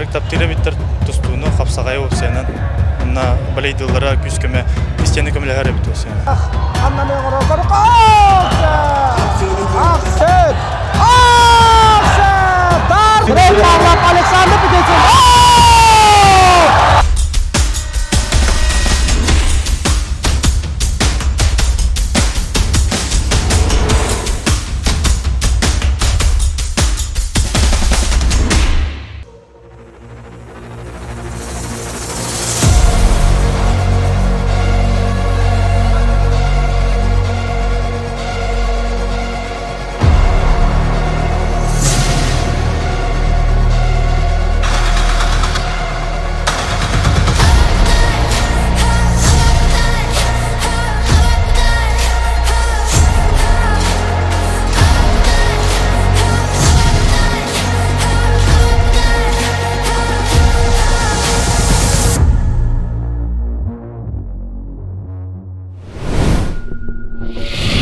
Оннук таптыыр эбиттэр тустууну, хапсаҕайы уопсайынан. Онно балейдыыллара күүс-көмө, истиэни көмөлөһөр эбит уопсайынан. Александр Петрович.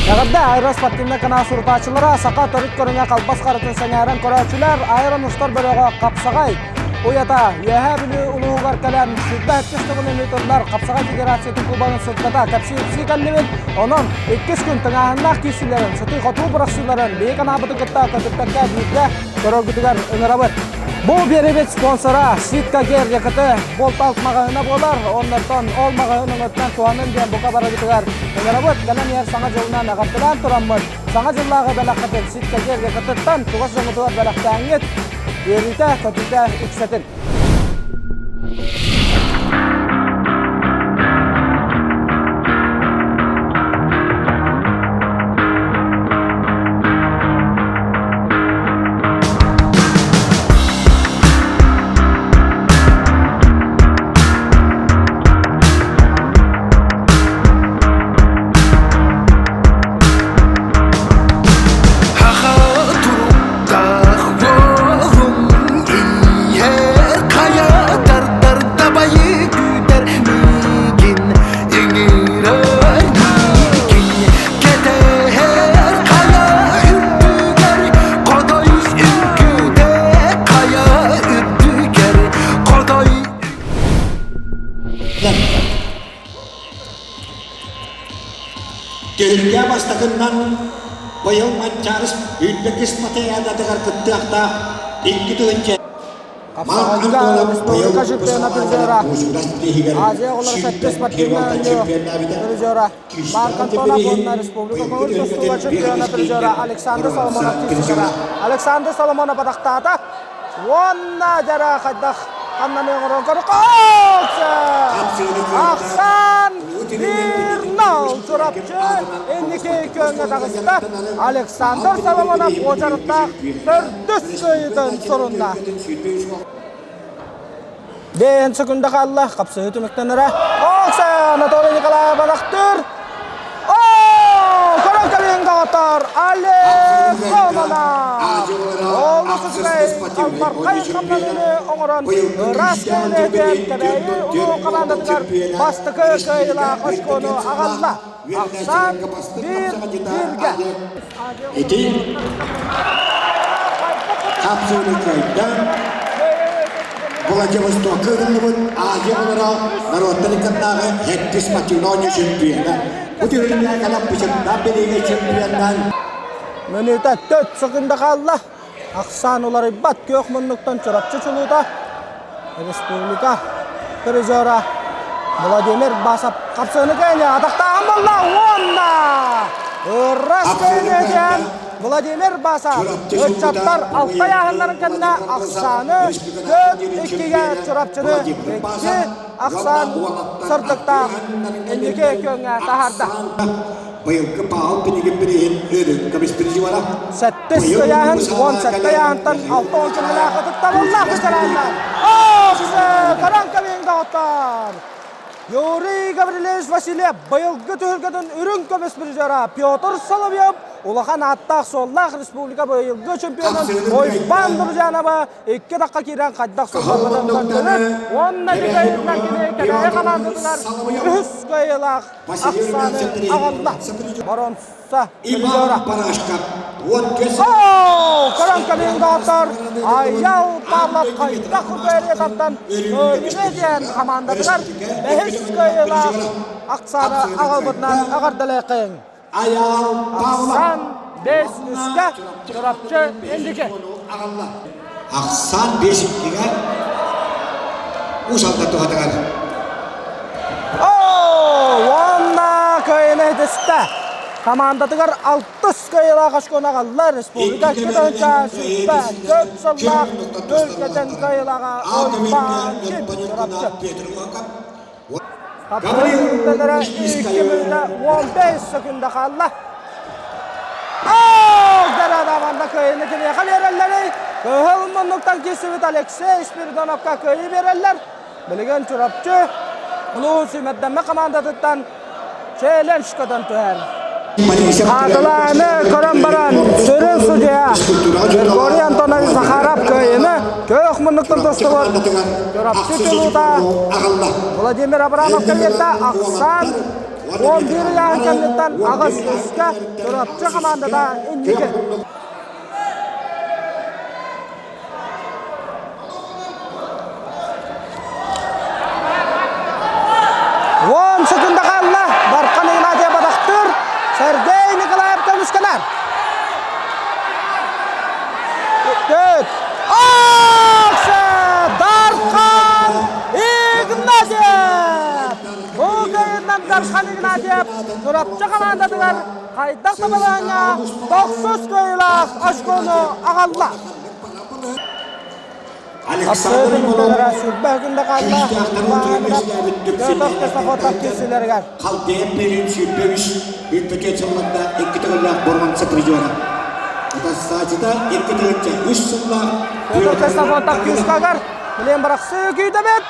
Эҕэрдэ Аэро спортивнай канал сурутааччылара саха төрүт көрүҥэ халбас харытын сэҥээрэн көрөөччүлэр Аэро мустар бөлөҕө хапсаҕай уйата Үөһээ Бүлүү улууһугар кэлэн 22 төгүлүн ыытыллар хапсаҕай федерациятын кубогын сырдата кэпсии-ипсии кэллибит. Онон иккис күн тыҥааһыннаах киирсиилэрин, сытыы-хотуу бырахсыыларын биһиги канаабытын кытта көтүппэккэ бииргэ көрөргүтүгэр ыҥырабыт. Бу биэрэбит спонсора Ситка Гер ЯКТ Болталт маҕаһыына буолар. Оннортон ол маҕаһыын өҥөтүнэн туһанын диэн бука барыгытыгар ыҥырабыт. Кэлэн иһэр Саҥа дьылынан эҕэрдэлээн тураммыт, Саҥа дьыллааҕы бэлэххитин Ситка Гер ЯКТ-тан чугас дьоҥҥутугар бэлэхтээҥҥит, үөрүүтэ, көтүүтэ үксэтин. Түһүлгэ бастакыннан быйыл Манчаарыс Үрдүкүс Матайаадатыгар кыттыахтаах 2 тыһыынча Хапсаҕайга республика чемпиона призера, Азия оҕолоро сэттис спортивнай призера Марк Антонов уонна республика көҥүл тустууга чемпиона призера Александр Соломонов киирсиилэрэ. Александр Соломонов атахтаата уонна дьара хайдах ханнаныан оҥорон Ахсан Бирнал Чурапчы инники күөҥҥэ таҕыста. Александр Соломонов уочараттаах төрдүс кыайыытын сурунна. Бэйэн секунда хаалла, хапсыһыы түмүктэнэрэ. Окса Анатолий Николаев Анахтыр. О, көрөн кэлин доҕоттор, Олег Кононов! Олус үчүгэй албархай хамнаныыны оҥорон ыраас кэһилиэтин Кэбээйи улуу хамаандатыгар бастакы кыайыылаах очкону аҕалла. Ахсаан биир бииргэ. Ити хапсыыны кыайда Владивостокка ыытыллыбыт Азия оҕолоро норуоттар ыккардааҕы сэттис спортивнай оонньуу чемпиона. Бу түһүлгэ кэлэн бычырдаах билиигэ чемпионнаан Мүнүүтэ 4 секунда хаалла. Ахсаан уларыйбат күөх муннуктан Чурапчы чулуута республика призера Владимир Басов хапсыыны кэйне атахтааһын буолла уонна ырас кэйнетен Владимир Басов ыччаттар алта ыйааһыннарын кэннэ ахсааны 4-2-гэ Чурапчыны икки ахсаан сырдыктаах инники күөҥҥэ таһаарда. Быйылгы Паал Пинигин бирииһин өрүн көмүс призивара. Сэттис ыйааһын 17 ыйааһынтан 60 килэлээх ытыктабыллаах ветераннар. Ох, Каран доҕоттор! Юрий Гаврильевич Васильев быйылгы түһүлгэтин үрүҥ көмүс призера Петр Соловьев улахан ааттаах-суоллаах республика быйылгы чемпионун Уйбаан Друзьянова икки тахха киирэн хайдах суолларбытын көрдөрөр уонна бүтэйиннэн кини Кэбээйи хамаандатыгар үһүс кыайыылаах ахсааны аҕалла. Боронса Иван Парашков. Оо, көрөн кэлин доҕоттор, Айял Павлов хайдах курдук тартан Өрүнэ диэн хамаандатыгар бэһис кыайыылаах Оксана аҕалбытынан эҕэрдэлиэххиҥ. Ахсаан бэс үскэ Чурапчы инники. Ахсаан бэс иккигэ Уус Алдан туһатыгар. Оо, уонна кыайыыны ситистэ. Хамаандатыгар алтыс кыайыылаах очкону аҕалла республика 2 сүүрбэ сыллаах түлкэтин кыайыылааҕа Уйбаан Чурапчы. Хапсаҕай 2 мүнүүтэ 15 секунда хаалла. Дарадаванда кыайыыны кимиэхэ биэрэллэрий? Кыһыл муннуктан киирсибит Алексей Спиридоновка кыайыы биэрэллэр. Билигин Чурапчы улуус сүүмэрдэммит хамаандатыттан челлендж көтөн түһэр. Хаатылааны көрөн баран сүрүн судьуйа Григорий Антонович Захаров кыайыыны күөх муннуктан тустубут Чурапчы чулуута Владимир Абрамов кэлиэтэ ахсаан 11 ыйааһын кэнниттэн аҕыс үскэ Чурапчы хамаандата инники. Уон секунда хаалла. Дархан Игнатьев батахтыыр. Сергей Николаев көмүскэнэр. Төрт. Акция! Дархан Игнатьев! Бу кыайыынан Дархан Игнатьев Чурапчы хамаандатыгар хайдах да балаһыҥҥа тохсус кыайыылаах очкону аҕалла. Александр Иванов сүүрбэ күндэ хаалла. Петр Ксенофонтов киирсилэригэр. Халдеев Перин 23 бүппүтүөт сылларда икки төгүллээх боруонса призера. Атастаачыта икки тыһыынча үс сыллаах Петр Ксенофонтов күүскагар билен бырахсыы күүтэбит.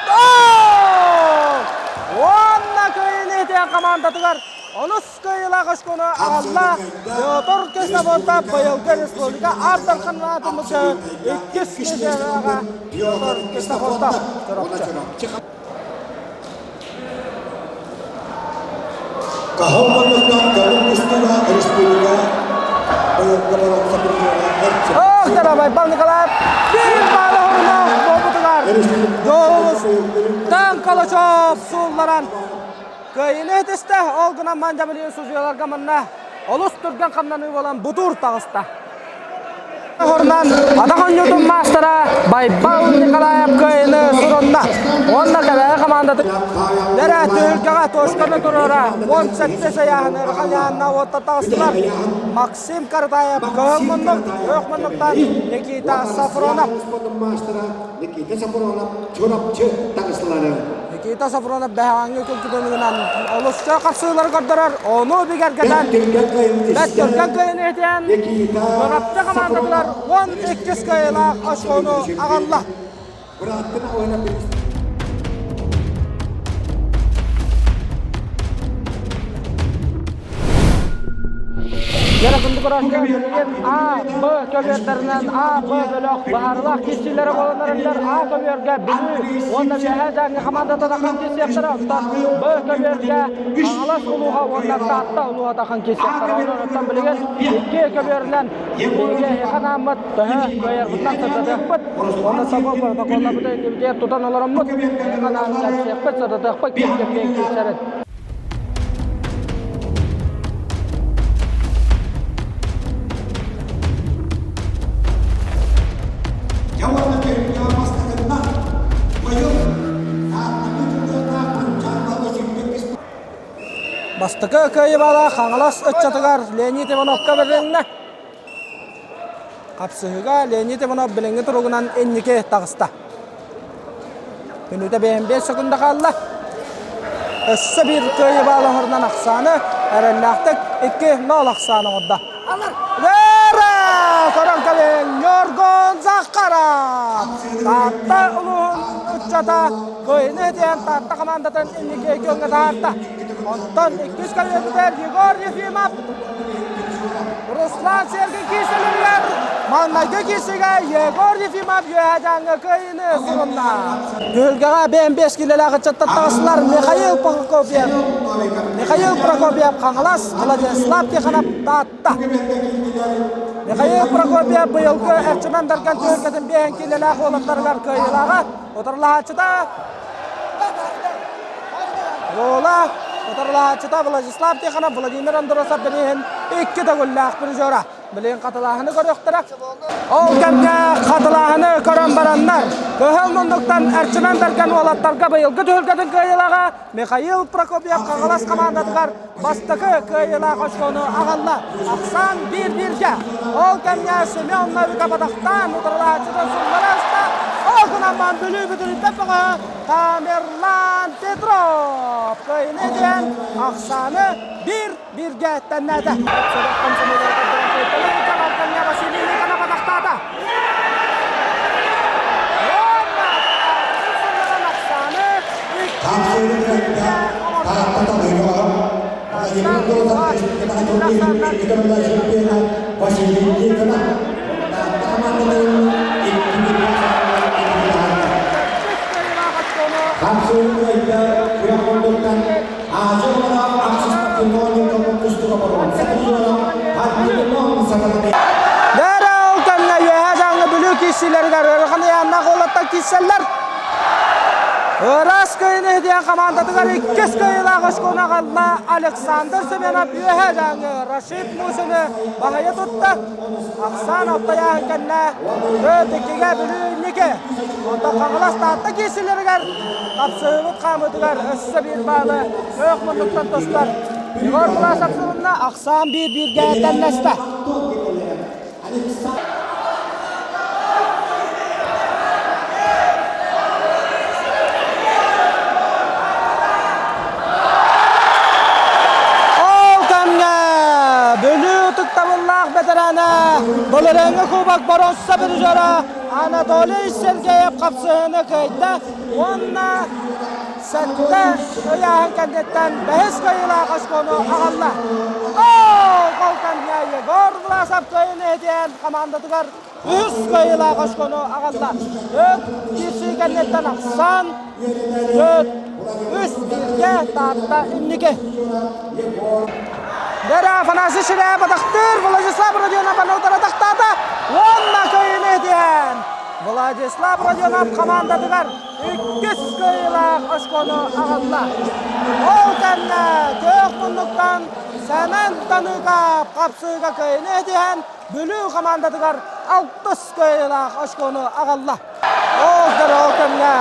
Уонна кыайыыны итиэн хамаандатыгар онус кыайыылаах очкону аҕалла Петр Ксенофонтов быйылгы республика Аар Дархан иккис миэстэҕэ Петр Ксенофонтов Чурапчы. Каһыл муннуктан көҥүл тустууга республика быйылгы боруонса призера Ох, Байбал Николаев биир баалы хоруна буолбутугар Дьоҕус Таҥ Калачев суулларан Кыайыыны итистэ, ол гынан мандьабылыын судьуйаларга манна олус түргэн хамнаныы буолан бутуур таҕыста. Хорунан атах оонньуутун маастара Байбал Николаев кыайыыны сурунна. Уонна Кэбээйи хамаандатын Лэрэ түһүлгэҕэ точканы туруора 17 ыйааһыны ырахан уотта таҕыстылар. Максим Каратаев кыһыл муннук, күөх муннуктан Никита Сафронов. Никита Сафронов Чурапчы таҕыстылары. Никита Сафронов бэһээҥҥи күн олус хапсыылары көрдөрөр, ону бигэргэтэн бэрт түргэн кыайыыны этиэн Чурапчы хамаандатыгар 12 кыайыылаах очкону аҕалла. Бырааттын ойна Дьэ күндү көрөөччүлэр билигин А, Б көбүөрдэринэн А, Б бөлөх быһаарылаах киирсиилэрэ буолан эрэллэр. А көбүөргэ Бүлүү уонна Үөһээ Дьааҥы хамаандата тахан киирсиэхтэрэ. Оттон Б көбүөргэ Хаҥалас улууһа уонна Таатта улууһа тахан киирсиэхтэрэ. Онон билигин икки көбүөрүнэн биһиги эһиэхэ анааммыт төһө кыайарбытынан сырдатыахпыт. Уонна собо протоколларбытын иннибитигэр тутан олороммут эһиэхэ анаан кэпсиэхпит, сырдатыахпыт ким кимниин киирсэрин. Бастакы кыайыбала Хаҥалас ыччатыгар Леонид Ивановка бэрилиннэ. Хапсыһыыга Леонид Иванов билиҥҥи туругунан инники таҕыста. Мүнүүтэ 55 секунда хаалла. Өссө биир кыайыы баалаһарынан ахсааны эрэллээхтик 2-0 ахсаан оҥордо. Лера! Көрөн кэлин Ньургун Захаров! Таатта улууһун ыччата кыайыыны этиэн Таатта хамаандатын инники күөҥҥэ таһаарда. Онтон иккис кэлиэбитигэр Егор Ефимов Руслан Сергин киирсэлэригэр маҥнайгы киирсиигэ Егор Ефимов Үөһээ Дьааҥы кыайыыны сурунна. Түһүлгэҕэ БМ5 киилэлээх ыччаттар таҕыстылар Михаил Прокопьев, Михаил Прокопьев Хаҥалас, Владислав Тихонов Таатта. Михаил Прокопьев быйылгы Эрчимэн Дарган түһүлгэтин биэһин киилэлээх уолаттарыгар кыайыылааҕа утарылаһааччыта Уола утарылаһааччыта Владислав Тихонов, Владимир Андросов бирииһин икки төгүллээх призера. Билигин хатылааһыны көрүөхтэрэ. Ол кэмҥэ хатылааһыны көрөн бараннар, Кыһыл муннуктан Эрчимэн Бэргэн уолаттарга быйылгы түһүлгэтин кыайыылааҕа Михаил Прокопьев Хаҥалас хамаандатыгар бастакы кыайыылаах очкону аҕалла. Ахсаан биир-бииргэ. Ол кэмҥэ Семен Новиков атахтаан утарылааччытын суллара ыста. Ол гынан баран Бүлүү бүтүрүйбэт бөҕөһө Тамерлан Петров кыайыыны диэн ахсааны биир бииргэ тэннээтэ. Василий Никонов атахтаата. Дээрэ ол кэмҥэ Үөһээ Дьааҥы Бүлүү киирсиилэригэр ыарахан ыйааннаах уолаттар киирсэллэр. Ыраас кыайыыны диэн хамаандатыгар иккис кыайыылаах оскуону аҕалла Александр Семенов Үөһээ Дьааҥы Рашид Мусины баһыйа тутта. Ахсаан алтайааһын кэннэ төрт иккигэ Бүлүү инники. Онтон Хаҥалас Таатта киирсиилэригэр хапсыһыыбыт хаамыытыгар өссө биир баалы күөх муннуктан тустар Егор Власов сурунна ахсаан биир-бииргэ тэннэстэ. Ол кэмҥэ Бүлүү ытыктабыллаах бэтэрээнэ былырыыҥҥы Кубок боруоста призера Анатолий Сергеев хапсыһыыны кыайда уонна сэттэ ыйааһын кэнниттэн бэһис кыайыылаах оскуону аҕалла. Ол гол кэмҥэ Егор Власов кыайыыны иһитиэн хамаандатыгар үһүс кыайыылаах оскуону аҕалла. Өт киирсии кэнниттэн ахсаан төрт үс бииргэ Таатта инники. Дэрэ Афанасий Ширяев атахтыыр Владислав Родионов утары атахтаата уонна кыайыыны иһитиэн Владислав Родионов хамаандатыгар иккис кыайыылаах оскуону аҕалла. Ол кэннэ күөх муннуктан Сэмэн Таныыкап хапсыыга кыайыыны иһитиһэн Бүлүү хамаандатыгар алтыс кыайыылаах оскуону аҕалла. Ол ол кэмҥэ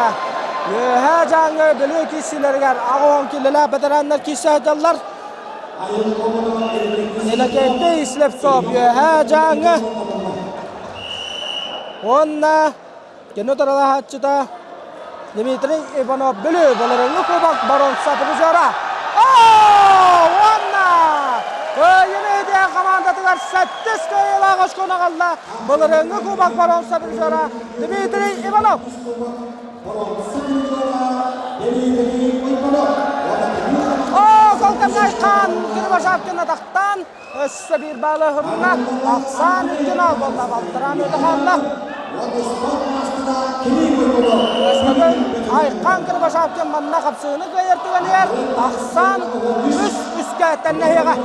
Үөһээ Дьааҥы Бүлүү киирсиилэригэр 80 киилэлээх бэтэрээннэр киирсэ сылдьаллар. Иннокентий Слепцов Үөһээ Дьааҥы уонна Кини утарылаһааччыта Дмитрий Иванов Бүлүү былырыыҥҥы кубок боруонса призера. Уонна кыайыыны иһитиэн хамаандатыгар сэттис кыайыылаах оскуону аҕалла былырыыҥҥы кубок боруонса призера Дмитрий Иванов. О, Колкамнай хаан Кирбашапкин атахтаан Өссө биир баалы ыһылынна. Ахсаан иккинал буолла. Балтараан өтө хаалла. Өскөтүн Айхан Кырбашапкин манна хапсыыны кыайар түгэнигэр ахсаан үс үскэ тэннэһиэҕэ.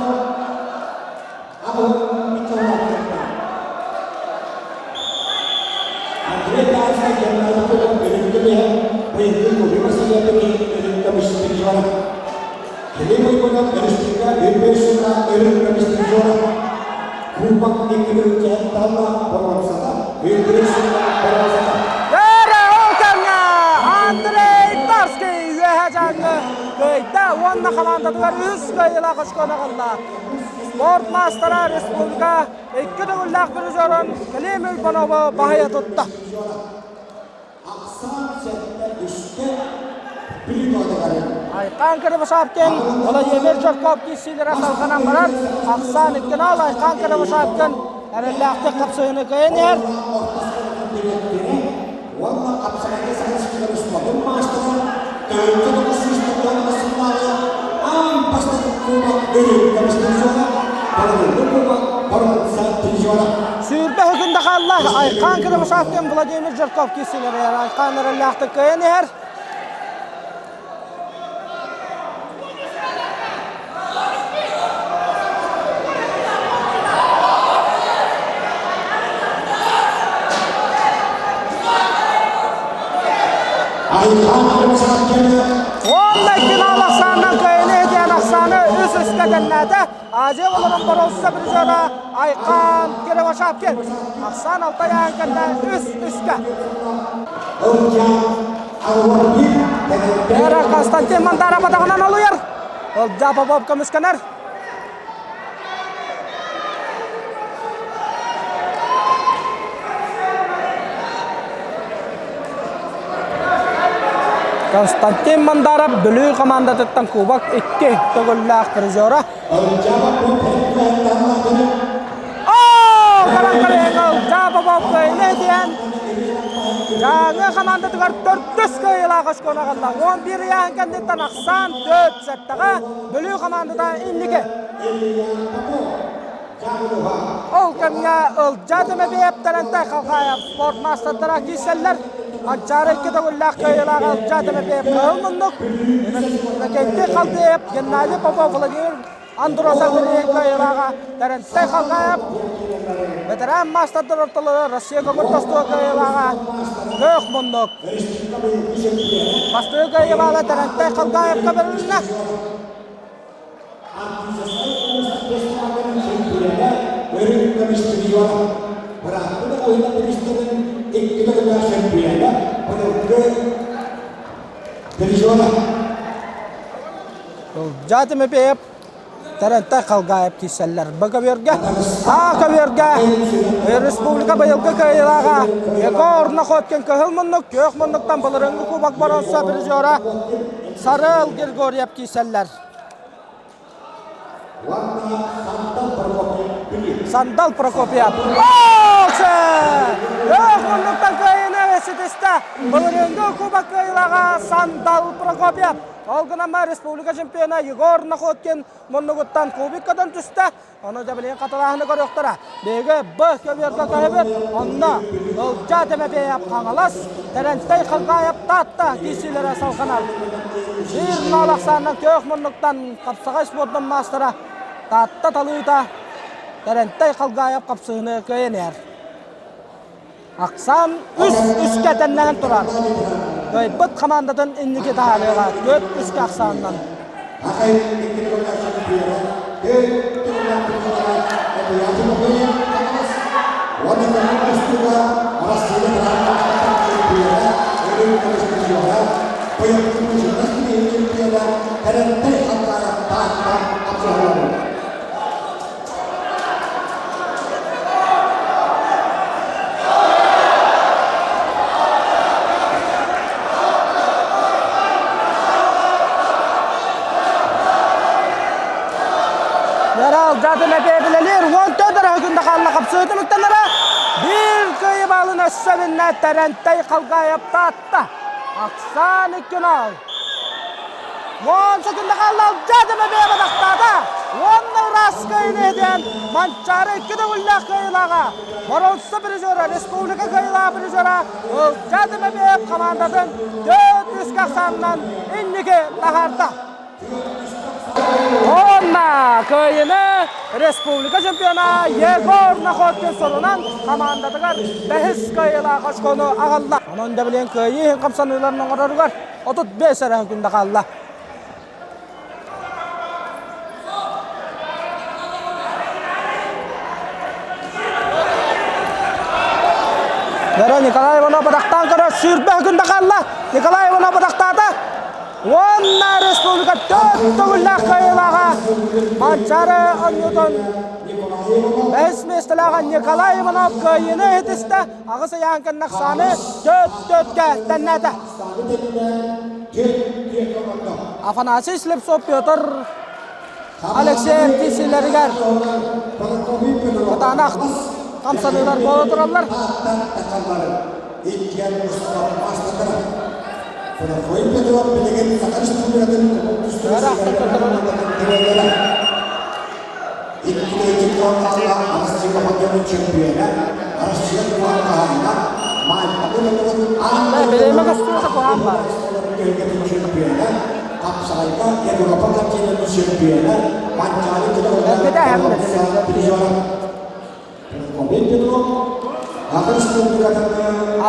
Андрей Тарскай Кэлин уйгунан өрүстүүгэ үрбүрсүнэ өрүн Кубок иккилүүчээн боруонсата үрбүрсүнэ боруонсата Эрэ ол кэмҥэ Андрей Тарский үөһэ дьааҥы кыайда уонна хамаандатыгар үс кыайыылаах очкону аҕалла. Спорт маастара республика икки төгүллээх призерын Клим Уйбанову баһыйа тутта. Ахсаан сэттэ үстэ Бүлүү Айхан Кривошапкин, Владимир Жирков киирсиилэрэ салҕанан барар. Ахсаан иккинал Айхан Кривошапкин эрэллээхтик хапсыһыыны кыайан иһэр. Уонна хапсаҕайга саха сиригэр устубатын маастара төрүккэ 990 сыллааҕы аан бастакы кубок өрүттэ зона Барылы кубок боруонса призера. Сүүрбэ күндэ хаалла. Айхан Кривошапкин, Владимир Жирков киирсиилэрэ Айхан эрэллээхтик кыайан иһэр. Уонна финал ахсаанынан кыайыны иһитиэн ахсааны үс үскэ тэннээтэ. Азия олорон боруоса призера Айхан Кировошапкин. Ахсаан алта ыйааһын кэннэ үс үскэ. Эра Константин Мандаров атаҕынан олуйар. Ылдьаа Попов көмүскэнэр. Константин Мандаров Бүлүү хамаандатыттан кубок икки төгүллээх призера. Оо, Каранкалыҥа Ылдьаа Попов кыайыны диэн Дьааҥы хамаандатыгар төрдүс кыайыылаах оскуола аҕалла. 11 ыйааһын кэнниттэн ахсаан 4 сэттэҕэ Бүлүү хамаандата инники. Ол кэмҥэ Ылдьаа Түмэпиэп Тэрэнтэй Халхаев спорт маастардара киирсэллэр. Манчаары икки төгүллээх кыайыылаах Ылдьаа Түмэпиэп кыһыл муннук, Иннокентий Халдеев, Геннадий Попов, Владимир Андросов билигин кыайыылааҕа Тэрэнтэй Халхаев, ветеран маастардар ортолоро Россия көҥүл тостуга кыайыылааҕа Күөх муннук. Бастакы кыайыылааҕа Тэрэнтэй Халгаевка бэрилиннэ. Ылдьаа Тимофеев Тэрэнтэй Халгаев киирсэллэр. Б көбүөргэ, А көбүөргэ республика быйылгы кыайыылааҕа Егор Находкин кыһыл муннук, күөх муннуктан былырыыҥҥы кубок боруонса призера Сарыал Григорьев киирсэллэр. Сандал Прокопьев. Күөх муннуктан кыайыыны ситистэ. Былырыыҥҥы кубок кыайыылааҕа Сандал Прокопьев. Ол гынан республика чемпиона Егор Находкин муннугуттан кубиккадан түстэ. Ону да билигин хатылааһыны көрүөхтэрэ. Биһиги Б көбүөргэ көһөбүт. Онно Ылдьаа Тимофеев Хаҥалас, Тэрэнтэй Халгаев Таатта киирсиилэрэ салҕанар. Биир нол ахсаанынан күөх муннуктан хапсаҕай спордун маастара Таатта талыыта Тэрэнтэй Халгаев хапсыһыны кыайан иһэр. Ахсаан үс үскэ тэннэһэн турар. Кыайбыт хамаандатын инники таһаарыаҕа төрт үскэ ахсаанынан. Ярал жатын эпиэбилэлиир уон төрт эрэ күндэ хаалла хапсыы түмүктэнэрэ биир кыайы баалын өссө биннэ Тэрэнтэй Халгаев таатта. Ахсаан икки нол. Уон секунда хаалла Алдьаата Бэбиэбэ тахтаата. Уонна ыраас кыайыыны иһитиэн Манчаары икки төгүллээх кыайыылааҕа боруонса призера, республика кыайыылаах призера Ылдьаата Бэбиэп хамаандатын төрт үскэ ахсаанынан инники таһаарда. Уонна кыайыыны республика чемпиона Егор Находкин сурунан хамаандатыгар бэһис кыайыылаах очкону аҕалла. Онон да билигин кыайыы иһин хамсаныыларын оҥороругар 35 эрэ күндэ хаалла. Вера Николай Иванов бадахтаан көрөр сүүрбэ күндэ хаалла. Николай Иванов бадахтаата. Уонна республика төрт төгүллээх кыайыылааҕа Манчаары оонньуутун бэһис миэстэлээҕэ Николай Иванов кыайыыны иһитистэ. Аҕыс ыйаан кэннэ ахсааны төрт төрткэ тэннээтэ. Афанасий Слепцов Петр Алексеев киирсиилэригэр кытаанах хамсаныылар буола тураллар. Бириэмэ көстүүтэ куһаан баар. Эргитэ эһэммит.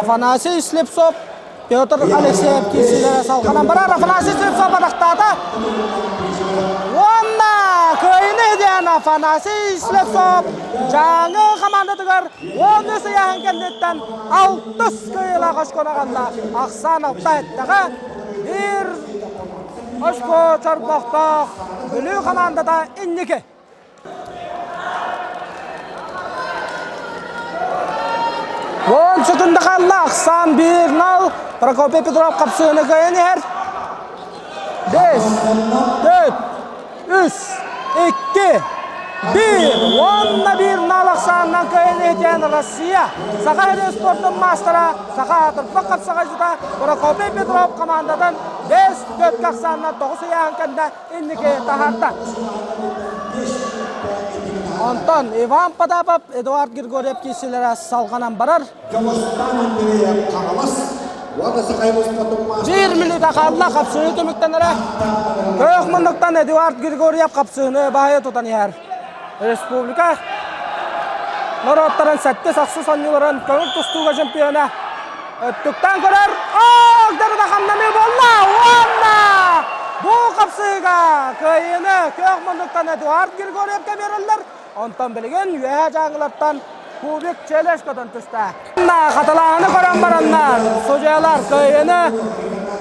Афанасий Слепцов. Петр Алексеев киирсиилэрэ салҕанан барар. Афанасий Слепцов атахтаата. Уонна кыайыны диэн Афанасий Слепцов Дьааҥы хамаандатыгар 13 ыйааһын кэнниттэн алтыс кыайыылаах очкону аҕалла. Ахсаан алта эттэҕэ биир очко чорбохтоох Бүлүү хамаандата инники. Уон секунда хаалла, ахсаан 1-0. Прокопий Петров хапсыыны кыайан иһэр. 5, 4, 3, 2, 1. Уонна 1-0 ахсаанынан кыайан иһитиэн Россия Саха сирин спордун маастара, саха аатырбат хапсаҕайдьыта Прокопий Петров командатын 5-4 ахсаанынан 9 ыйааһын кэннэ инники таһаарда. Онтон Иван Потапов, Эдуард Григорьев киирсиилэрэ салҕанан барар. Биир мүнүүтэ хаалла хапсыһыы түмүктэнэрэ. Көөх муннуктан Эдуард Григорьев хапсыһыны баһыйа тутан иһэр. Республика норуоттарын сэттис ахсыс оонньууларын көҥүл тустууга чемпиона өттүктэн көрөр. Оогдарыда хамнаныы буолла уонна бу хапсыһыыга кыайыыны күөх муннуктан Эдуард Григорьевка биэрэллэр. Онтон билигин үөһээ дьааҥылартан Кубик Челеш көтөн түстэ. Хатылааһыны көрөн бараннар, судьуйалар кыайыыны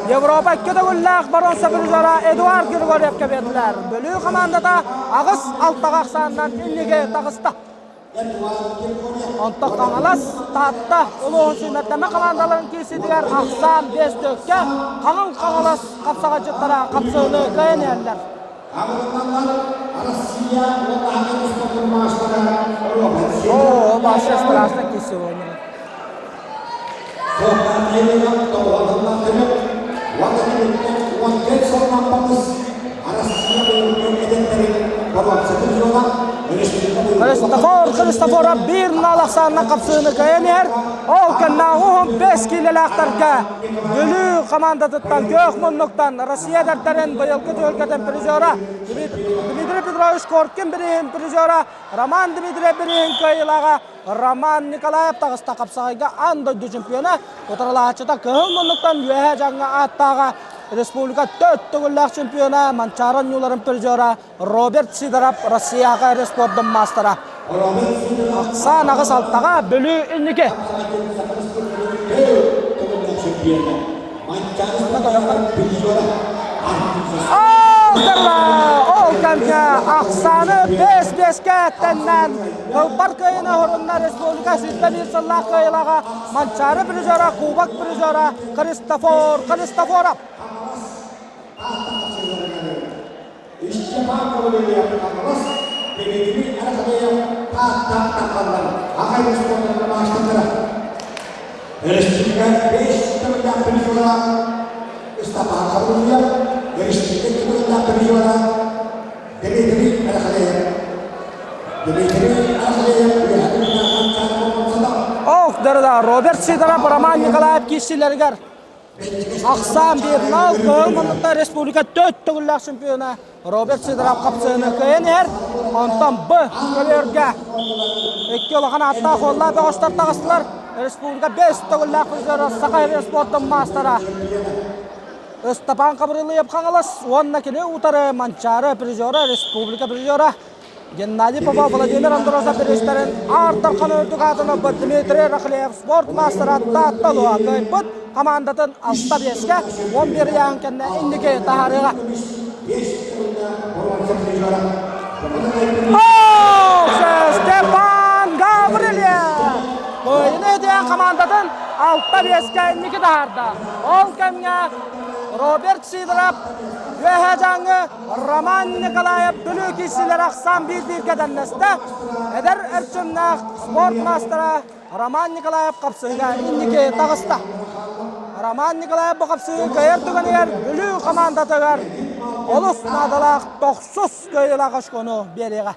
Европа икки төгүллээх боруонса призера Эдуард Григорьевка биэрдилэр. Бүлүү хамаандата аҕыс алтаҕа ахсаанынан инники таҕыста. Онтон Хаҥалас, Таатта улууһун сүүмэрдэмэ хамаандаларын киирсиитигэр ахсаан биэс төккө Хаҥыл Хаҥалас хапсаҕайдьыттара хапсыыны кыайан иһэллэр. О, вообще страшно сегодня. Христофор Христофоров биир налахсаанна хапсыыны кыайан иһэр. Ол кэннэ уһун бэс киилэлээхтэргэ Бүлүү хамаандатыттан күөх муннуктан Россия эдэрдэрин быйылгы түһүлгэтин призера Дмитрий Петрович Коркин бирииһин призера Роман Дмитриев бирииһин кыайыылааҕа Роман Николаев таҕыста хапсаҕайга аан дойду чемпиона утарылаһааччыта кыһыл муннуктан Үөһээ Дьаҥҥа ааттааҕа республика төрт төгүллээх чемпиона Манчаары оонньууларын призера Роберт Сидоров Россияҕа респордун маастара. Ахсаан аҕыс алтаҕа Бүлүү инники. Ол кэмҥэ ахсааны бэс-бэскэ тэннэн Кылбар кыайыны оһорунна республика 101 сыллаах кыайыылааҕа Манчаары призера, Кубок призера Христофор Христофоров. Ох, дорога, Роберт Сидоров, Роман Николаев киирсиилэригэр Ахсаан биирнал кыһыл муннукта республика төрт төгүллээх чемпиона Роберт Сидоров хапсыыны кыайан иһэр. Онтон Б көбүөргэ икки улахан ааттаах уоллаах бөҕөстөр таҕыстылар. Республика бэс төгүллээх призера Саха сирин спордун маастара Ыстапаан Хабырылыев Хаҥалас уонна кини утары Манчаары призера, республика призера Геннадий Попов, Владимир Андросов бириистэрин Аар Дархан үрдүк аатын ылбыт Дмитрий Рахлеев спорт маастара Таатта улууһа кыайбыт хамаандатын алта биэскэ 11 ыйааһын кэннэ инники таһаарыаҕа. Степан Гаврильев Кыайыны диэн хамаандатын алта биэскэ инники таһаарда. Ол кэмҥэ Роберт Сидоров Үөһээ Дьааҥы Роман Николаев Бүлүү киирсиилэр ахсаан биир-бииргэ тэннэстэ. Эдэр эрчимнээх спорт маастара Роман Николаев хапсыһыыга инники таҕыста. Роман Николаев бу хапсыһыы кыайар түгэнигэр Бүлүү хамаандатыгар олус наадалаах тохсус кыайыылаах очкону биэриэҕэ.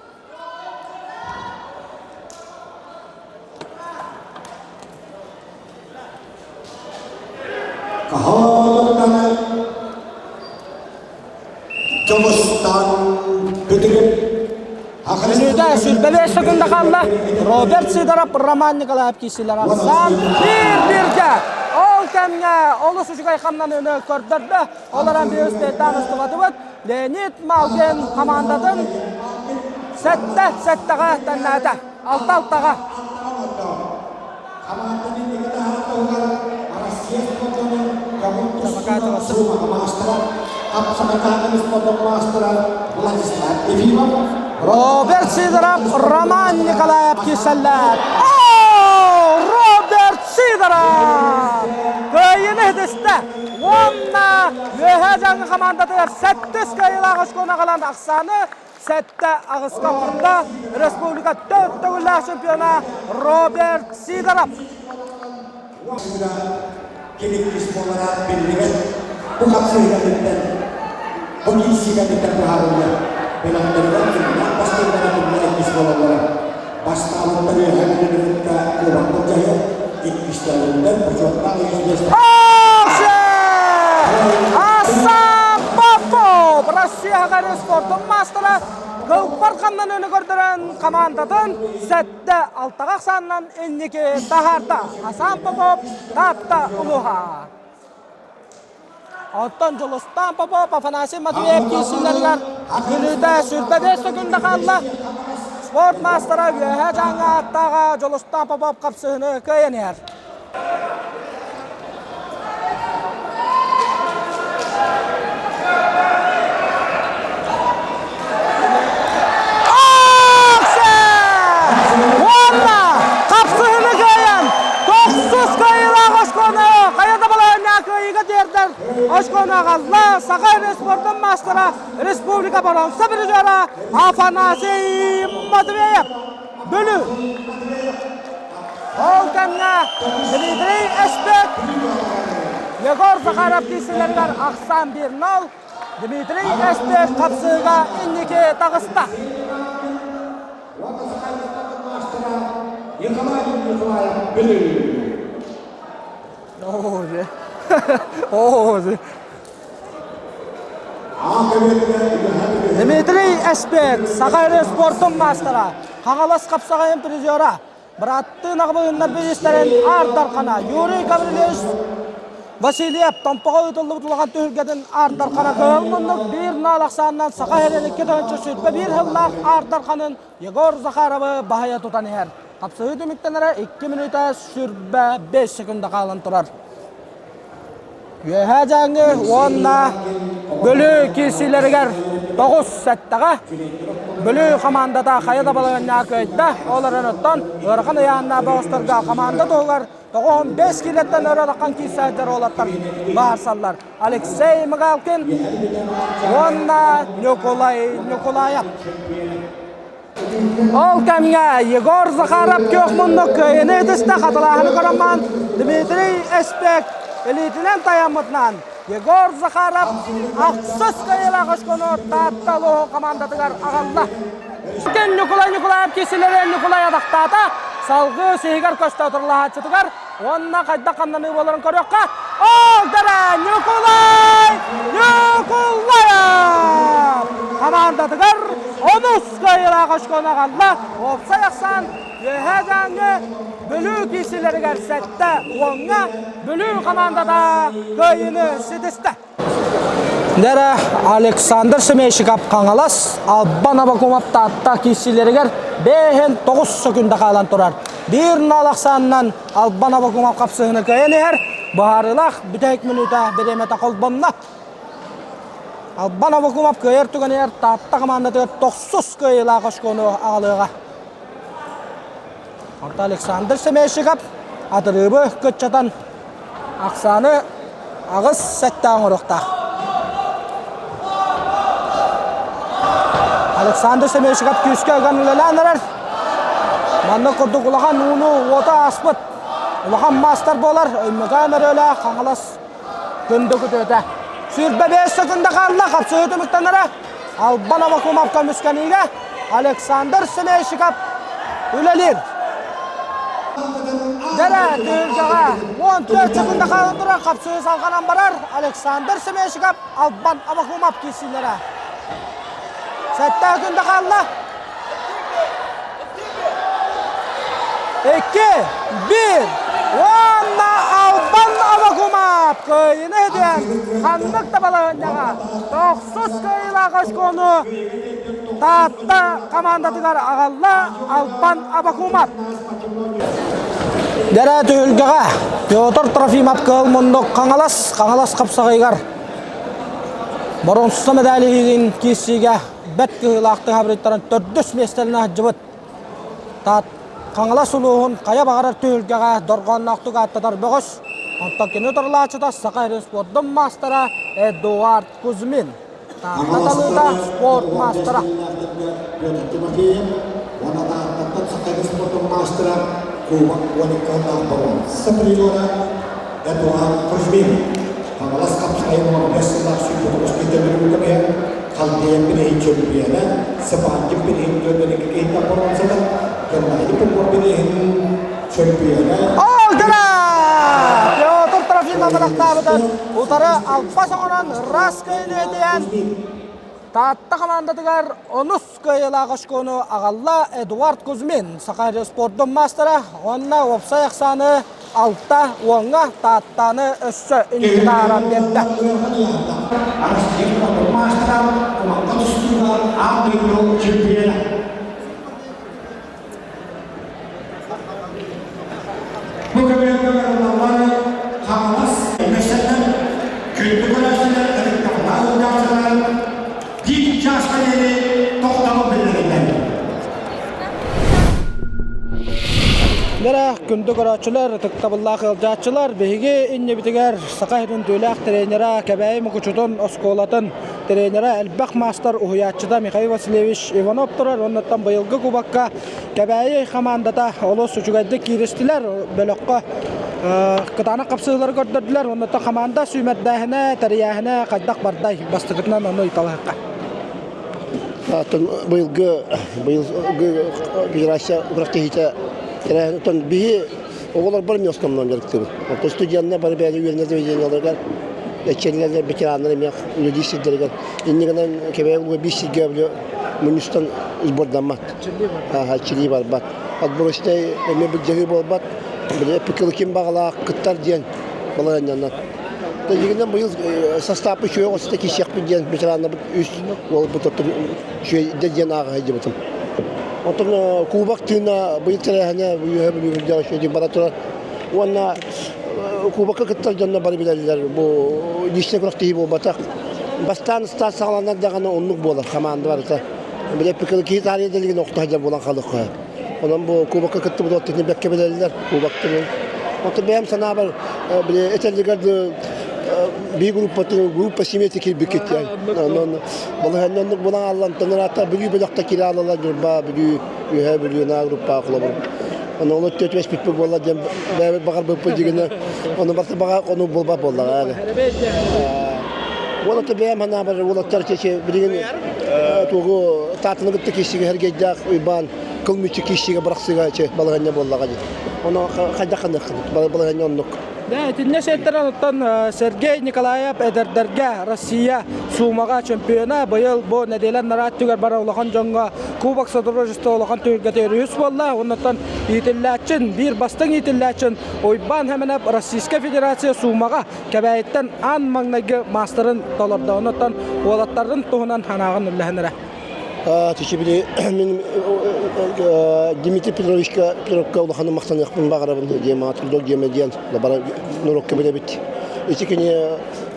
Мүнүүтэ сүүрбэлиэс секунда хаалла. Роберт Сидоров, Роман Николаев киирсилэр ахсаан биир-бииргэ. Ол Ол кэмҥэ олус үчүгэй хамнаныыны көрдөрдө. Ол эрэн биир успейтаан устубатыбыт. Леонид Малгин хамаандатын сэттэ сэттэҕэ тэннээтэ. Алта алтаҕа. Роберт Сидоров, Роман Николаев киирсэллэр. Роберт Сидоров! Кыайыыны иһитистэ. Уонна Үөһээ Дьааҥы хамаандатыгар сэттис кыайыылаах оскуону аҕалан ахсааны сэттэ аҕыска оҥордо. Республика төрт төгүллээх чемпиона Роберт Сидоров. Ким иккис буолара биллибэт. Бу хапсыһыыга кыттан, бу киирсиигэ кыттан быһаарыллар. Бөлөхтөрүгэр кимнээх бастыыллара кимнээх иккис буолаллара. Бастаабыттар үөһээ Бүлүүнү кытта куобах былдьаһыа, иккистээбиттэр бочуоттаах үһүс миэстэ. Аса Попов Россияҕа спордун маастара кылбар хамнаныыны көрдөрөн командатын сэттэ алтаҕа ахсаанынан инники таһаарда. Асан Попов Таатта улууһа. Оттон Дьулустаан Попов Афанасий Матвеев киирсиилэригэр Бүлүүтэ 25 секунда хаалла. Спорт маастара Үөһээ Дьааҥы ааттааҕа Дьулустаан Попов хапсыһыны кыайан иһэр. Уонна хапсыһыны кыайан тохсус кыайыылаах оскуону хайа да балаһыанньаҕа кыайыыга тиэрдэр оскуону аҕалла Саха спордун маастара республика боруонса призера Афанасий Матвеев Бүлүү Ол кэмҥэ Дмитрий Эспек Егор Захаров киирсилэригэр ахсаан 1-0 Дмитрий Эспек хапсыыга инники таҕыста. Дмитрий Эспек, Саха эрэ спортун маастара, Хаҥалас хапсаҕайын призера, Бырааттыы Наҕабыһыннар бириистэрин Аар Дархана Юрий Гаврильевич Васильев Томпоҕо ыытыллыбыт улахан түһүлгэтин Аар Дархана кыһыл муннук биир наал ахсаанынан Саха сирин 2021 сыллаах Аар Дарханын Егор Захаровы баһыйа тутан иһэр. Хапсыһыы түмүктэнэрэ 2 мүнүүтэ 25 секунда хаалан турар. Үөһээ Дьааҥы уонна Бүлүү киирсиилэригэр тоҕус сэттэҕэ Бүлүү хамаандата хайа да балаһыанньаҕа кыайда. Ол эрэн оттон ыарахан ыйааһыннаах бөҕөстөргө хамаанда туһугар 95 киилэттэн өрө улахан киирсээччилэр уолаттар баарсаллар. Алексей Мигалкин уонна Ньукулай Ньукулаев. Ол кэмҥэ Егор Захаров күөх муннук кыайыыны ытыста хатылааһыны көрөн баран Дмитрий Эспек илиитинэн тайаммытынан Егор Захаров ахсыс кыайыылаах оскуону Таатта улууһун командатыгар аҕалла. Ньукулай Ньукулаев киирсилэри Ньукулай атахтаата. Салгыы сиһигэр көстө турлаһааччытыгар уонна хайдах хамнаныы буоларын көрүөххэ. Ол дара Ньукулай Ньукулаев хамаандатыгар онус кыайыылаах очкону аҕалла. Уопсай ахсаан Үөһээ Дьааҥы Бүлүү киирсиилэригэр сэттэ уоҥҥа Бүлүү хамаандата кыайыыны ситистэ. Дэрэ Александр Семейщиков Хаҥалас, Албан Абакумов Таатта киирсиилэригэр бэһин тоҕус сөкүндэ хаалан турар. Биир нал ахсаанынан Албан Абакумов хапсыһыны кыайан иһэр. Быһаарыылаах бүтэһик мүнүүтэ бириэмэтэ холбонно. Албан Абакумов кыайар түгэнигэр Таатта хамаандатыгар тохсус кыайыылаах очкону аҕалыаҕа. Онтон Александр Семейщиков атырыыбы кыччатан ахсааны аҕыс сэттэ оҥоруохтаах. Александр Семейщиков күүскэ ыган үлэлээн эрэр. Манна курдук улахан ууну уота ааспыт улахан маастар буолар Өймөкөөн Өрүөлээх Хаҥалас күндү күтүөтэ. 25 секунда хаалла хапсыһыы түмүктэнэрэ. Албан Авакумов көмүскэниигэ Александр Семейщиков үлэлиир. Дэрэ түһүлгэҕэ 14 секунда хаалан турар хапсыһыы салҕанан барар Александр Семейщиков Албан Авакумов киирсиилэрэ. Сэттэ секунда хаалла. Икки, биир уонна Албан! Албан Абакумов кыайыыны иһитиэн ханнык да балаһыанньаҕа тохсус кыайыылаах очкону Таатта хамаандатыгар аҕалла Албан Абакумов. Дэрэ түһүлгэҕэ Петр Трофимов кыһыл муннук Хаҥалас Хаҥалас хапсаҕайыгар боруонса медалиһигин киирсиигэ бэрт кыһыылаахтык хабырыйтаран төрдүс миэстэлэнэ сылдьыбыт Таат Хаҥалас улууһун хайа баҕарар түһүлгэҕэ дорҕоонноохтук ааттатар бөҕөс. Онтон кини утарылааччыта Саха сирин спордун маастара Эдуард Кузьмин. Таатта талыыта спорт маастара. Петр Тимофеев уонна Тааттаттан Саха сирин спордун маастара Кубок 12 боруонса призера Эдуард Кузьмин. Хаҥалас хапсаҕайын 15 сыллаах сүүрбэ көтөлүн көмүһэ Халдея бирииһин чөмпүйүөнэ, Сапанчик бирииһин түөрт киһиттэн боруонсата, Геннадий Попов бирииһин чөмпүйүөнэ. Алтына! Петр Трофимов ылахтаабытын утары албас оҥорон ырас кыайыны Таатта хамаандатыгар онус кыайыылаах очкону аҕалла Эдуард Кузьмин, Саха спордун маастара уонна уопсай ахсааны алта уоҥҥа Тааттаны өссө инники таһааран биэрдэ. Маастара кумахха тустууга аан дойду чемпиона. Бу көмөлөргө Хаҥалас Мэсэннэр күндү көрөөччүлэр ытыктабыллаах ыалдьааччылар биир чааска диэри тохтобул биллэриллэр. Дэрэ, күндү көрөөччүлэр, ытыктабыллаах ыалдьааччылар, биһиги иннибитигэр Саха сирин түүлээх тренера Кэбээйи Мукучутун оскуолатын тренера элбэх маастар уһуйааччыта Михаил Васильевич Иванов турар. Оннуттан быйылгы кубокка Кэбээйи хамаандата олус үчүгэйдик кииристилэр. Бөлөххө кытаанах хапсыһыылары көрдөрдүлэр. Оннуттан хамаанда сүүмэрдээһинэ, тэрийээһинэ хайдах бардай? Бастакытынан ону ыйыталаһыахха. Быйылгы быйылгы федерация күрэхтэһиитэ тэрээһин биһи оҕолорбор эмиэ основном дьарыктыыбын. Оттон студеннар бары бэйэлэрэ үөрэнэр заведениеларыгар эччэллэр ветераннар эмиэ үлэлиир сирдэригэр инньэ гынан Кэбээйи улууһа биир сиргэ били мунньустан сбордаммат. Чили барбат. Отборочнай эмиэ былдьаһыы буолбат. Били эппиккэ ким баҕалаах кыттар диэн балаһыанньанан. Дьиҥинэн быйыл састааппыт үчүгэй оҕо киирсиэхпит диэн ветераннарбыт үс уолбут оттон үчүгэй диэн ааҕа сылдьыбытым. Оттон кубок тыына быйыл тэрээһинэ үөһэ Бүлүүгэ үчүгэйдик бара турар. Уонна кубокка кыттар дьоннор бары билэллэр бу личнэй күрэхтэһии буолбатах. Бастаан ыстаат саҕаланар даҕаны оннук буолар хамаанда барыта. Били киһи таарыйа да илигин охто сылдьар буолан хаалыахха. Онон бу кубокка кыттыбыт уоттарын бэккэ билэллэр кубоктарын. Оттон бэйэм санаабар били этэллигэр бии группатын группа семейти киирбиккит диэн. Онон балаһыанньа оннук буолан ааллан тонораата Бүлүү бөлөхтө киирэ аалалар Ньурба, Бүлүү, Үөһээ Бүлүү наа группа холобур. Ону ол өттүө түбэспиппит буолла диэн бэйэбит баҕарбыппыт дьигинэ ону барыта баҕа ону буолбат буоллаҕа. Уолаттар бэйэм санаабар уолаттар чече билигин тугу таатыны кытта киирсигэ сэргэйдээх Уйбаан кыл мүччү киирсиигэ бырахсыыга че балаһыанньа буоллаҕа дии. Ону хайдах ханныаххын балаһыанньа оннук. Дьэ, итиннэ сиэттэрэн оттон Сергей Николаев эдэрдэргэ Россия суумаҕа чемпиона быйыл бу нэдиэлэ анараа өттүгэр бара улахан дьоҥҥо Кубок Содружества улахан түһүлгэтигэр үһүс буолла. Оннуттан иитиллээччин, биир бастыҥ иитиллээччин Уйбаан Хэмэнэп Российскай Федерация суумаҕа Кэбээйиттэн аан маҥнайгы маастарын толордо. Оннуттан уолаттарын туһунан санааҕын үллэһин эрэ. Били мин Дмитрий Петровичка Петровка улаханнык махтаныахпын баҕарабын диэн трудок диэмэ диэн бара норуокка билэбит. Ити кини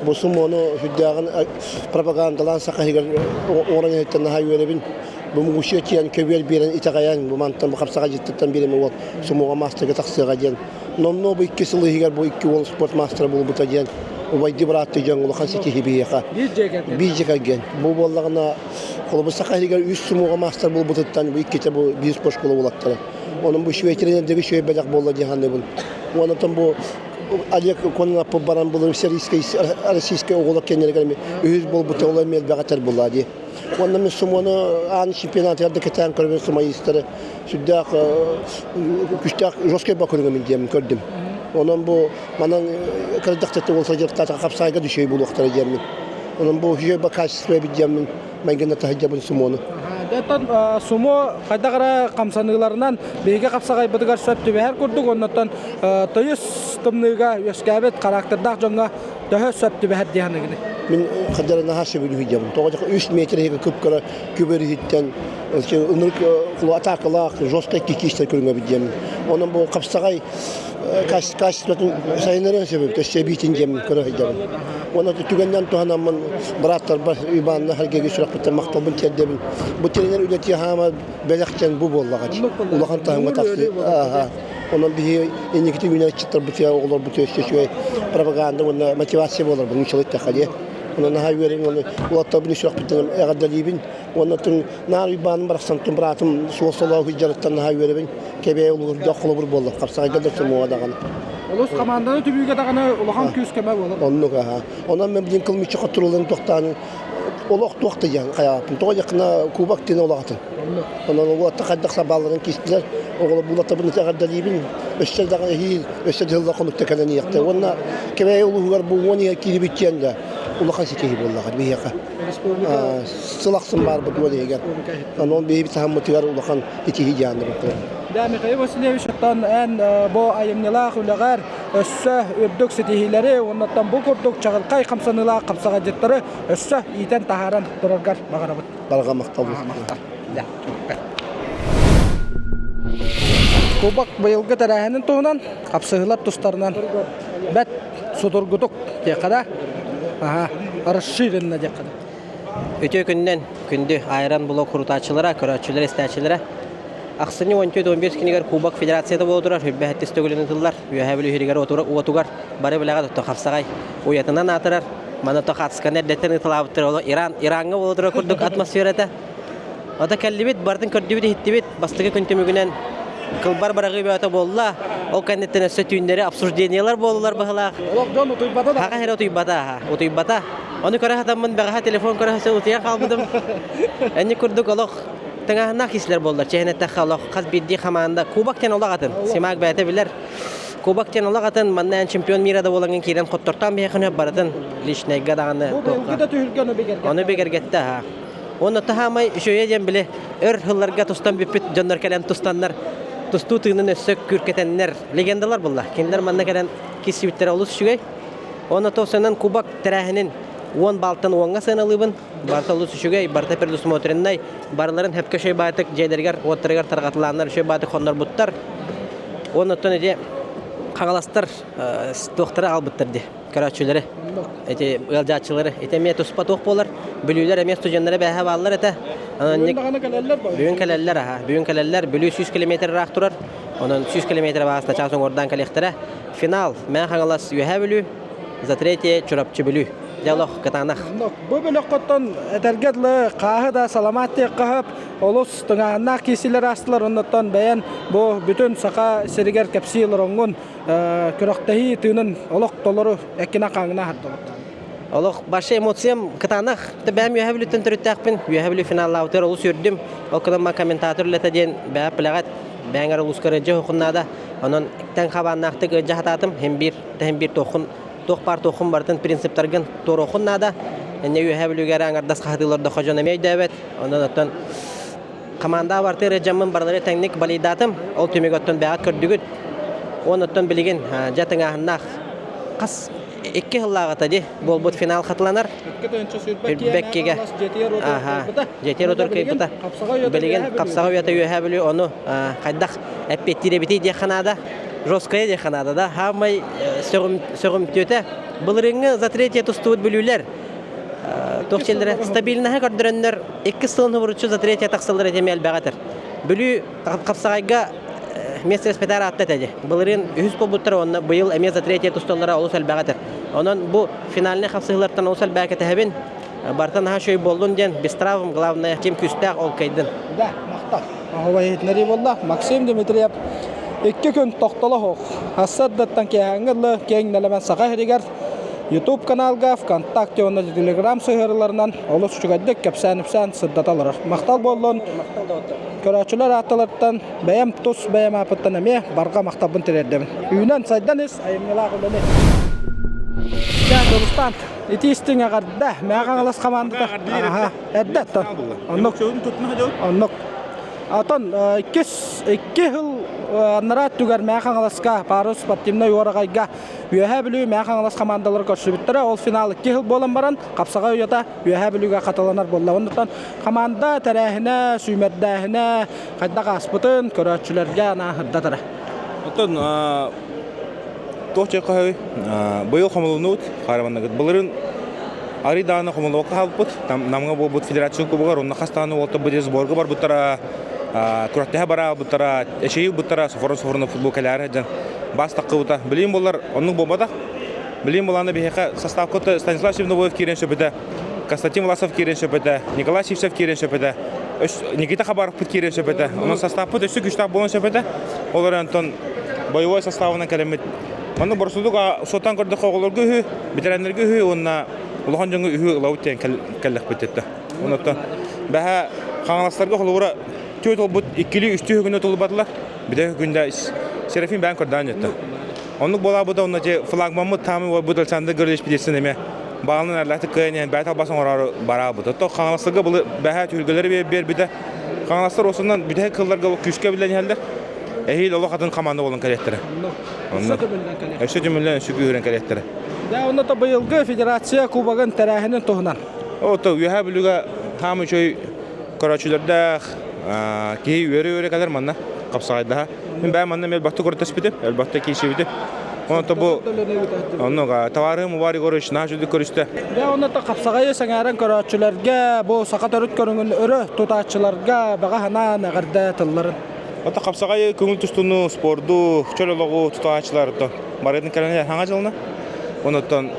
бу сумуону сүрдээҕин пропагандалаан саха иһигэр оҥорон иһиттэн наһаа үөрэбин. Бу мугусия тиийэн көбүөр биэрэн итэҕэйэн бу мантан бу хапсаҕай дьиттиттэн биэрэми уол сумуоҕа маастарга тахсыаҕа диэн. Номнуо бу икки сыл иһигэр бу икки уол спорт маастара буолбута диэн убайдыы бырааттыы дьон улахан ситиһии биһиэхэ. Биир дьиэ кэргэн. Биир дьиэ кэргэн. Бу буоллаҕына холобур саха иһигэр үс сумуоҕа маастар буолбутуттан бу иккитэ бу биир спорт школа буолаттара. Онон бу үчүгэй тренердэргэ үчүгэй бэлэх буолла дии саныыбын. Онон бу Олег Кононов баран былыр российскай российскай оҕолор кэннилэригэр эмиэ үһүс буолбута ол эмиэ элбэх этэр буолла дии. Уонна мин сумону аан чемпионатыгар да кэтээн көрөбүн сумоистары сүрдээх күстээх жесткай бакырыҥа диэн көрдүм. Онон бу манан кырдьахтаты ол садьыртаата хапсаайга да үчүгэй буолуохтара диэммин. Онон бу үчүгэй ба качество эбит диэммин майгына таһыйдьабын сумону. Оттон сумо хайдах эрэ хамсаныыларынан биһиги хапсаҕайбытыгар сөп түбэһэр курдук, оннуттан тыйыс тымныыга үөскээбит характердаах дьоҥҥо төһө сөп түбэһэр дии саныыгыный? Мин хадара наһаа сөбүлүүһүйдьэбин. Тоҕо диэххэ 3 метр иһигэ кып-кыра күбөр иһиттэн ынырык атаакалаах жесткай кикиистэр көрүҥэбит диэмин. Онон бу хапсаҕай качествотын сайыннарыан сөбүм, өссө эбиитин диэмин көрө сылдьабын. Уонна түгэннэн туһанаммын бырааттарбар Иванна Сергейгэ сүрэхпиттэн махталбын тиэрдэбин. Бу тренер үлэтии хаама бэлэхтэн бу буоллаҕа дии. Улахан таһымҥа тахсыы. Онон биһи инникити үүнэр ыччаттарбытыгар, оҕолорбутугар өссө үчүгэй пропаганда уонна мотивация буолар бу нууччалыы эттэххэ дии. Онон наһаа үөрэбин уонна уолаттарбын сүрэхпиттэн эҕэрдэлиибин. Уонна тун наар Уйбааным барахсан тун быраатым суол солоо сылдьарыттан наһаа үөрэбин. Кэбээйи улуурдаах холобур буолла. Хапсаҕайга да сымуоҕа даҕаны. Олус хамаанданы түбүүгэ даҕаны улахан күүс көмө буолар. Оннук аха. Онон мен билин кылмыччы хотуруларын тохтаан олох туох да диэн хайааппын. Тоҕо диэххинэ кубок диэн олоҕатын. Онон уолаттар хайдах сабааларын кистилэр. Оҕолор булаттабын эҕэрдэлиибин. Өссө даҕаны эһиил, өссө дьылла хонукта кэлэн иһиэхтэ. Уонна Кэбээйи улууһугар бу 10 иһэ киирибит диэн да улахан ситиһии буоллаҕа биһиэхэ. Сыл ахсын баарбыт уол иһигэр. Онон биһиги таһыммытыгар улахан итиһии диэн Да, Михаил Васильевич, оттон эн бу айымньылаах үлэҕэр өссө үрдүк ситиһиилэри уоннаттан бу курдук чаҕылхай хамсаныылаах хапсаҕайдьыттары өссө иитэн таһааран тураргар баҕарабыт. Барҕа махтал. Кубок быйылгы тэрээһинин туһунан хапсыһыылар тустарынан бэрт судургутук диэххэ да, аха, расширенно диэххэ да. Үтүө күнүнэн күндү Айран блог сурутааччылара, көрөөччүлэр, истээччилэрэ. Ахсынньы 14-15 күнүгэр Кубок Федерацията буола турар, үрбэһэттис төгүлүн ытыллар. Үөһээ Бүлүү иһигэр уотугар бары билэҕэ тотто хапсаҕай уйатынан аатырар. Маны то хаатысканы эрдэттэн ытылаабыттар оло Иран, Ираҥҥа буола турар курдук атмосферата. Ото кэллибит, бартын көрдүбүт, иһиттибит. Бастакы күн түмүгүнэн кылбар быраҕыы бөҕөтө буолла. Ол кэнниттэн өссө түүннэри обсуждениелар буоллулар быһылаах. Олох дьон утуйбата да. Хаха эрэ утуйбата, аха, утуйбата. Ону көрө сатаммын бэҕэһээ телефон көрө сылдьан утуйан хаалбытым. Энни курдук олох тыҥааһыннаах киһилэр буоллар. Чэһин эттэххэ олох хас биирдии хамаанда кубок диэн олох атын. Симак бэйэтэ билэр. Кубок диэн олох атын. Манна эн чемпион мира да буолаҥҥын киирэн хоттортоон биһиэхэ барытын личнайга даҕаны. Бу быйылгы да түһүлгэ ону бигэргэттэ. Ону бигэргэттэ аха. Уонна таһаамай үчүгэйэ диэн били өр сылларга тустан бүппүт дьоннор кэлэн тустаннар тустуу тыынын өссө күүркэтэннэр легендалар булла. Кинилэр манна кэлэн киирсибиттэрэ олус үчүгэй. Уонна тосынан кубок тэрээһинин 10 балтан уоҥҥа сыаналыыбын. Барыта олус үчүгэй, барыта предусмотреннай. Барыларын хөпкө үчүгэй баайтык дьиэлэригэр, уоттарыгар тарҕатылааннар үчүгэй баайтык хоннорбуттар. Уонна оттон ити хаҥаластар туохтары аҕалбыттар дии, көрөөччүлэри. Эти ыалдьааччылары. Ити эмиэ туспа туох буолар. Бүлүүлэр эмиэ студеннара бээһэ бааллар этэ. Бүгүн даҕаны кэлэллэр Бүгүн кэлэллэр аха. Бүгүн кэлэллэр. Бүлүү 100 километр ыраах турар. Онон 100 километр баас начаас оҥордаан кэлиэхтэрэ. Финал Мэҥэ Хаҥалас Үөһээ Бүлүү, за третье Чурапчы Бүлүү. Дьэ кытаанах. Бу бөлөххөттөн этэргэ дылы хааһы да саламаат диэххэ сөп. Олус тыҥааһыннаах киирсиилэр аастылар. Оннуттан бэйэн бу бүтүн Саха сиригэр кэпсии олороҥҥун күрэхтэһии тыынын олох толору эккинэн хааҥҥына аһардылар. Олох большой эмоциям кытаанах. Бэйэм Үөһээ Бүлүүттэн төрүттээхпин. Үөһээ Бүлүү финаллаабытыгар олус үөрдүм. Ол гынан комментатор үлэтэ диэн бэйэ билэҕит. Бэйэҥ улууска ырыдьа хуннаада. Онон тэҥ хабааннаахтык ыдьа хатаатым. Хим биир, тэһим биир туоххун, туох баар туоххун барытын принциптаргын туоруоххун наада. Энне Үөһээ Бүлүүгэ эрэ аҥардас хаһытыылар да дьон эмиэ өйдөөбөт. Онон оттон Хамаанда бартыыр ыдьаммын барылары тэҥник балыйдаатым. Ол түмүк оттон бэҕэт көрдүгүт. Уон оттон билигин дьэ тыҥааһыннаах хас икки сыллааҕыта ди буолбут финал хатыланар. Бэккигэ. Дьиэтигэр отур кыйбыта. Билигин хапсаҕа уйата үөһээ бүлүү ону хайдах эппиэттиир эбитий диэххэ наада. Жесткая диэххэ наада да. Хаамай сөҕүмтүөтэ. Былырыыҥҥы за третье тустубут бүлүүлэр туох дьиэлэрэ стабильноһы көрдөрөннөр иккис сылын хобуруччу за третье тахсаллар этими элбэҕэ этэр. Бүлүү хапсаҕайга место спетар аатта этэ Былырыын үһүс буолбуттар уонна быйыл эмиэ за третье тусталлара олус элбэҕэ этэр. Онон бу финальнай хапсыһыылартан олус элбэҕи кэтэһэбин. Бартан наһаа үчүгэй буоллун диэн без травм главное ким күүстээх ол кыайдын. Да, махтал. Оһуобай иһитиннэрии буолла. Максим Дмитриев икки күн тохтоло суох. Ассардаттан киэһээҥҥи дылы киэҥ нэлэмэн Саха сиригэр YouTube каналга, ВКонтакте уонна Telegram сыһыарыларынан олус үчүгэйдик кэпсээн-ипсээн сырдата олорор. Махтал буоллун. Көрөөччүлэр аатталарыттан бэйэм тус бэйэм ааппыттан эмиэ барҕа махталбын тириэрдэбин. Үүнэн сайдан ис, айымньылаах үлэни. Дьэ, Дьулустаан, ити истиҥ эҕэрдэ. Мэҥэ Хаҥалас хамаандата. Аха, эрдэ оттон. Оннук. Оннук. Отон иккис икки сыл аннараа өттүгэр Мэҥэ Хаҥаласка Парус спортивнай уораҕайга Үөһээ Бүлүү Мэҥэ Хаҥалас хамаандалара көрсүбүттэрэ. Ол финал икки сыл буолан баран хапсаҕай уйата Үөһээ Бүлүүгэ хатыланар буолла. Оннуттан хамаанда тэрээһинэ, сүүмэрдээһинэ хайдах ааспытын көрөөччүлэргэ анаан сырдатара. Оттон туох дьиэххэ быйыл хомулунуут хаарабаннагыт. Былырын арый даҕаны хомулуокка хаалбыт. Намҥа буолбут федерация кубогар онно хас даҕаны уолаттар бу сборга барбыттара, күрэхтэһэ бараабыттара, эчэйии ылбыттара, софорон-софорно футбол кэлээри сылдьан бас таххыбыта. Билигин буоллар оннук буолбатах. Билигин булаана биһиэхэ составка Станислав Севновоев киирэн сөп этэ, Константин Власов киирэн сөп этэ, Николай Сивцев киирэн сөп этэ, Никита Хабаровпыт киирэн сөп этэ. Онон составпыт өссө күүстээх буолан сөп этэ. Ол эрэн онтон боевой составынан кэлэммит. Манна боросудук суоттаан көрдөххө оҕолорго үһү, бэтэрээннэргэ үһү уонна улахан дьоҥҥо үһү ылабыт диэн кэллэхпит этэ. Онон бэһэ Хаҥаластарга холобура түөрт олбут иккилии үстүү күнү тулубатылар. Бүтэ күндэ Серафим бэйэн көрдөөн дьэтте. Оннук буолаабыта онно же флагмаммыт таамы уойбут Александр Григорьевич Петерсон эмэ баалынан эрлэхтик кыайан иһэн бэйэ талбас оҥороору бараабыт. Ото Хаҥаластарга былы бэһээ түһүлгэлэри биэрбитэ. Хаҥаластар осунан бүтэһик кылларга күүскэ биллэн иһэллэр. Эһиил олох атын команда болон кэлиэхтэрэ. Онно. Өссө түмүллэн, өссө күүһүрэн кэлиэхтэрэ. Дьэ, онно то быйылгы федерация кубогын тэрээһинин туһунан. Ото Үөһээ Бүлүүгэ хаамы үчүгэй көрөөччүлэрдээх киһи үөрэ-үөрэ кэлэр манна хапсаҕайдаһа. Мин бэйэм манна элбэхтик көрдөспүтүм, элбэхтик киирсибитим. Онон бу оннук товарым Увар Егорович наһаа үчүгдүк көрүстэ. Дьэ, онно хапсаҕайы сэҥээрэн көрөөччүлэргэ, бу саха төрүт көрүҥүн өрө тутааччыларга баҕа санаан эҕэрдэ тылларын. Ото хапсаҕайы көҥүл тустууну, спорду, чөл олоҕу тутааччылар барытын кэлэн хаҥа дьылына. Онуттан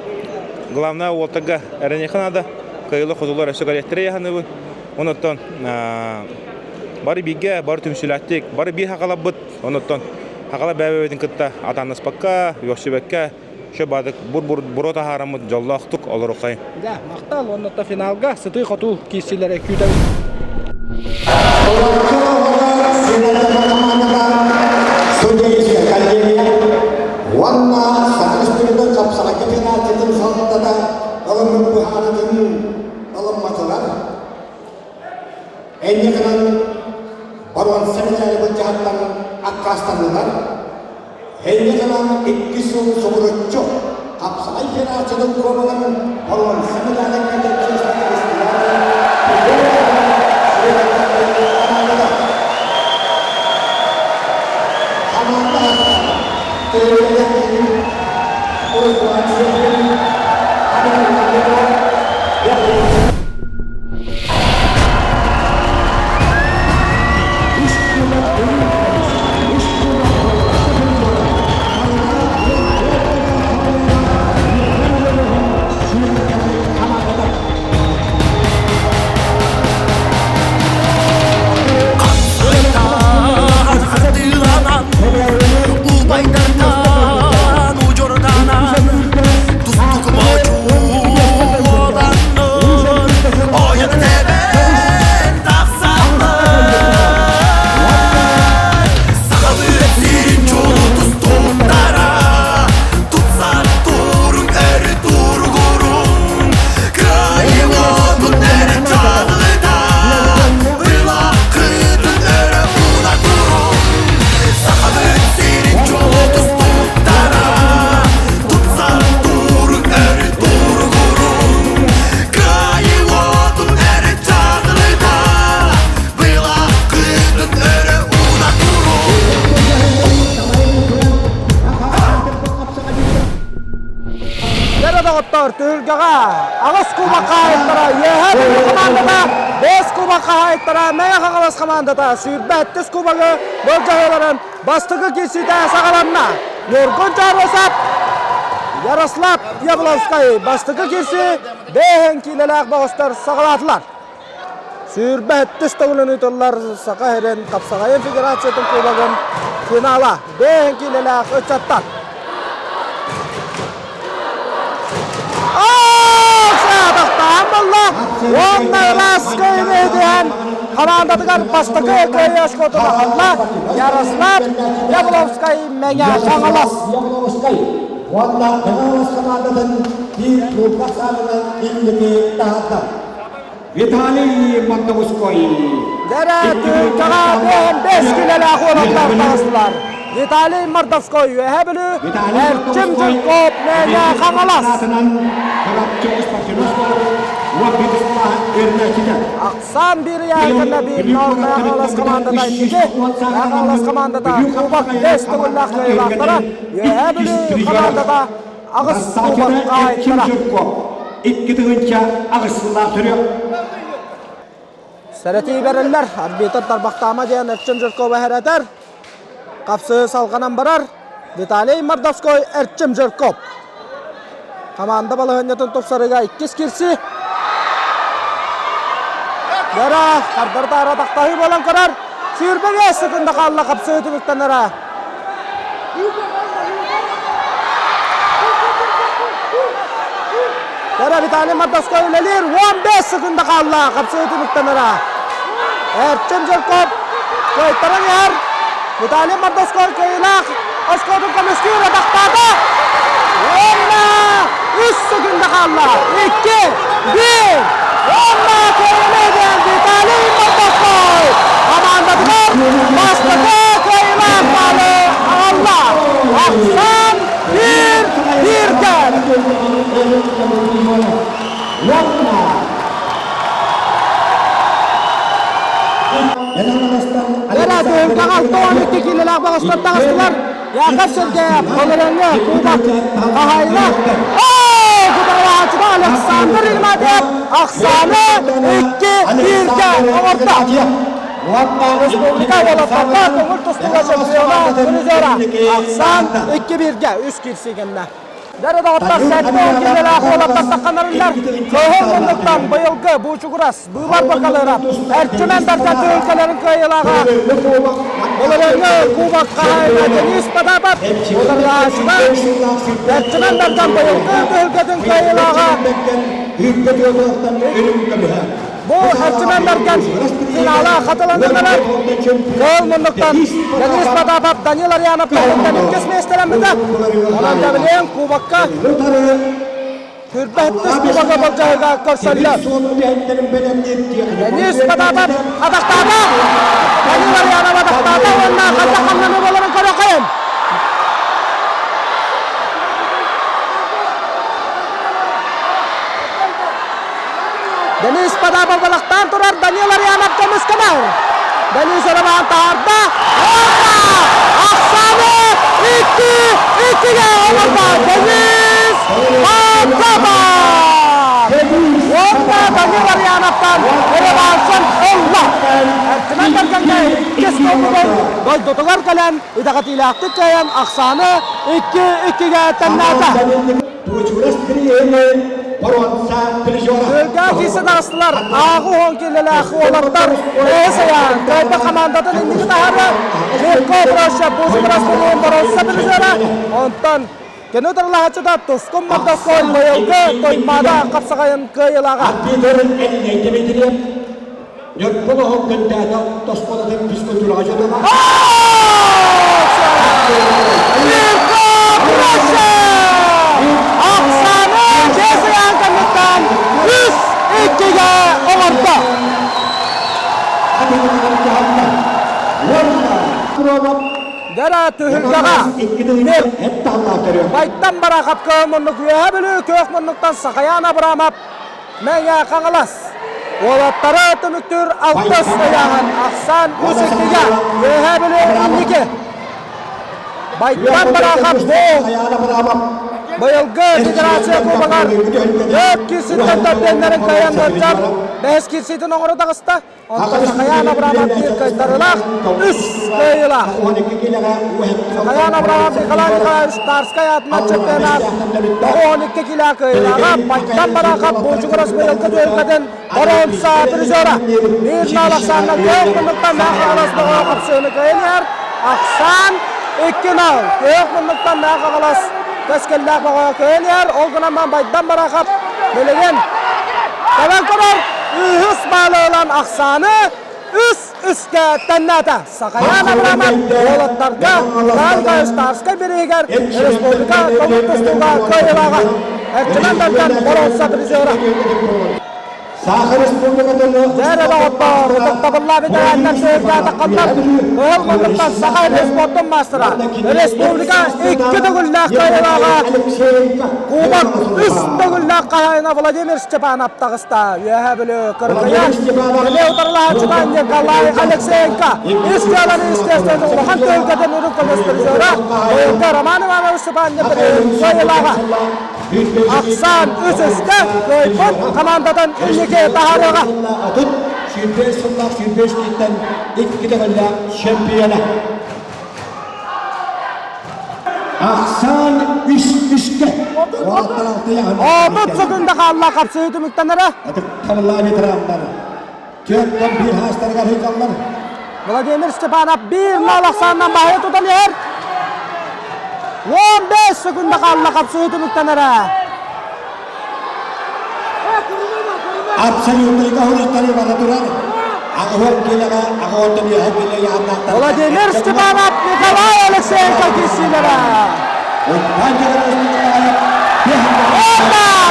главное уолтарга эрэниэхэ наада. Кыайылар-хотулар өссө кэлиэхтэрэ яһаныбын. Онуттан бары бииргэ, бары түмсүүлээхтик, бары биир хахалаппыт. Онуттан хахала бэйэ-бэйэбитин кытта атааннаспакка, үөхсүбэккэ, шө баадык бур-бур буруо таһаараммыт дьоллоохтук олоруоххайын. Дьэ, махтал уонна финалга сытыы-хотуу киирсиилэри күүтэбит. Судейская коллегия уонна Саха Республикатын Хапсаҕайга Федерациятын салалтата ылыммыт быһаарытын ылымматылар. Энньэ гынан боруонса мэтээли былдьаһыттан аккаастаннылар. Энньэ гынан икки сыл субуруччу Хапсаҕай Федерациятын куобаларын боруонса мэтээлин Хамаанда Хардыыланан убайдартан удьурданан тустук мочууланнын ойон тэбэн тахсаллар сахалыы сирин чулу тустууктара тупсан туруҥ өрү туругуруҥ кыайыы уотун өрө чаҕылыта Былахытын өрө ууна туруҥ Сахабыт сирин чулуу тустууктара Тупсан туруҥ өрү туругуруҥ Кыайыы уотун өрө чаҕылыта Былахытын өрө ууна туруҥ. Дьэ доҕоттоор, түһүлгэҕэ аҕыс кубок хаһаайыттара Үөһээ Бүлүү хамаандата, бэс кубок хаһаайыттара Мэҥэ Хаҥалас хамаандата 27 кубогы былдьаһыыларын бастакы киирсиитэ саҕаланна. Ньургун Чооруосап, Ярослав Яблонскай бастакы киирсии бэйэһин киилэлээх бөҕөстөр саҕалаатылар. 27 төгүлүн ыытыллар Саха сирин хапсаҕайын федерациятын кубогын финала бэйэһин киилэлээх ыччаттар. Саатахтаан булла уонна ылааска илиитиһэн хамаандатыгар бастакы кыайыы очкотун аҕалла Ярослав Яблонскай Мэҥэ Хаҥалас. Яблонскай уонна Мэҥэ Хаҥалас хамаандатын биир нуурбах саалынан инники таһаарда. Виталий Мордовской. Дэрэ түһүлгэҕэ буоһун бэс килэлээх уолаттар таҕыстылар. Виталий Мордовской Үөһээ Бүлүү, Эрчим Жирков Мэҥэ Хаҥалас. Ахсаан биир ыйааһыҥҥа биир нол Мэҥэ Хаҥалас командата инники. Мэҥэ Хаҥалас командата Кубок бэс төгүллээх кыайыылаахтара. Үөһээ Бүлүү командата аҕыс кубок хаһаайыттара. 2008 сыллаах төрүөх. Сэрэтии бэриллэр. Арбитр тарбахтаама диэн Эрчим Жиркова эрэтэр. Хапсыы салҕанан барар. Виталий Мордовской, Эрчим Жирков. Команда балаһыанньатын тупсарыга иккис кирси. Яра, хардар тахтаһыы буолан көрөр. 25 секунда хаалла хапсыы түмүктэнэрэ. Яра Виталий Мордовской үлэлиир 15 секунда хаалла хапсыы түмүктэнэрэ. Эрчим Жирков кыайтаран иһэр. Виталий Мордовской кыайыылаах оскуотун көмүскүүр атахтаата. Уонна үс секунда хаалла. Икки, биир. Уонна кыайыыны диэн Виталий Мордовской командатыгар бастакы кыайыылаах баалы аҕалла. Ахсаан биир бииргэ. Эрэ түһүлгэҕэ 62 киилэлээх бөҕөстөр таҕыстылар. Яков Сергеев, Холоренго, Кубок хаһаайына. Кутаҕалааччыта Александр Игнатьев ахсааны 2-1-гэ оҥордо. Республика уолаттарга көҥүл тустууга чемпиона, призера. Ахсаан 2-1-гэ үс киирсии кэннэ. Дьэ доҕоттор, сэттэ киилэлээх уолаттар тахханарыллар. Кыһыл муннуктан быйылгы Буучугурас быыбар бакалыыра Эрчимэн Дархан түһүлгэлэрин кыайыылааҕа Былырыыҥҥы Кубок хаһаайына Денис Потапов утарылаһааччыта Эрчимэн Дархан быйылгы түһүлгэтин кыайыылааҕа Бу Эрчимэн Бэргэн финала хатыланан Кыыл муннуктан Денис Потапов Данил Арьянов кэнниттэн иккис миэстэлэммитэ. Онон Давлен Кубокка Түрбэһиттис кубога болдьоһуга көрсөллөр. Денис Потапов атахтаата! Данил Арьянов атахтаата уонна хайдах хамнаныы буоларын көрүөххэйин. Денис Потапов балахтаан турар Данил Арианов көмүскэнэр. Денис Роман таһаарда. Уонна ахсааны икки иккигэ оҥордо Денис Потапов! Уонна Данил Ариановтан реваншын ылла. Эрчимэн Бэргэнгэ иккис туолбутун дойдутугар кэлэн итэҕэтиилээхтик кыайан ахсааны икки иккигэ тэҥнээтэ. Күөлгэ киирсэн таҕыстылар. Ааҕы уһун киилэлээх уолаттар Эһэ Сайаан кыайба хамаандатын инники таһаарда. Легко Проща Бузугурас булуун боруонса призера. Онтон кини утарылаһааччыта Тускун Мордовской быйылгы Туймаада хапсаҕайын кыайыылааҕа. Легко Проща! Оксана Чесаян кэнниттэн үс иккигэ оҥордо. Дьэ түһүлгэҕэ Байтан Барахов көөх муннук Үөһээ Бүлүү күөх муннуктан Сахаян Абрамов Мэҥэ Хаҥалас уолаттара түмүктүүр алтыс ыйааһын ахсаан үс иккигэ Үөһээ Бүлүү инники. Байтан Барахов бу быйылгы Федерация Кубогар төрт киирсииттэн төрдүөннэрин кыайан ыалдьар бэһис киирсиитин оҥоро таҕыста. Онтон Сахаян Абрамов биир кыайтарыылаах, үс кыайыылаах. Сахаян Абрамов Николай Николаевич Тарскай аатынан чемпионат 92 килэ кыайыылааҕа Байтан Барахов Буучугурас быйылгы түһүлгэтин боруонса призера. Биир нал ахсаанынан күөх муннуктан Мээх Хаҥалас бөҕө хапсыһыыны кыайан иһэр. Ахсаан 2-0. Күөх муннуктан Мээх Хаҥалас кэскиллээх бөҕө кыайан иһэр. Ол гынан Байтан Барахов билигин кэлэн көрөр үһүс баалы ылан ахсааны үс үскэ тэннээтэ. Сахаян Абрамов уолаттарга Николай Старскай бирииһигэр республика көҥүл тустууга кыайыылааҕа. Эрчимэн Бэргэн боруонса призера. Саха Республикатын Дьэ доҕоттоор, ытыктабыллаах ветераннар сөбүлээтахханнар, Кыһыл муннуктан Саха спордун маастара, республика икки төгүллээх кыайыылааҕа, Кубок үс төгүллээх хаһаайына Владимир Степанов таҕыста. Үөһээ Бүлүү Кыргыйа, Илии утарылаһааччыта Николай Алексеенко ис дьыаланы естественно улахан түһүлгэтин үрүҥ көмүс призера, быйылгы Роман Иванович Степанов кыайыылааҕа. Ахсаан үс үскэ кыайбыт хамаандатын инники таһаарыаҕа. 35 сыллаах 25 кииттэн икки төгүллээх чемпиона. Ахсаан үс үскэ. Отут секунда хаалла хапсыһыы түмүктэнэрэ. Ытыктабыллаах ветераннар. Төрттөн биир хаастарыгар сылдьаллар. Владимир Степанов биир нал ахсаанынан баһыйа тутан иһэр. 15 секунда хаалла хапсыһыы түмүктэнэрэ. Абсолютный каһылыктары бара турар. Аҕыһын килэҕэ, аҕыһын үөһэ килэ яаннаахтар. Владимир Степанов, Николай Алексеенко киирсиилэрэ. Уонна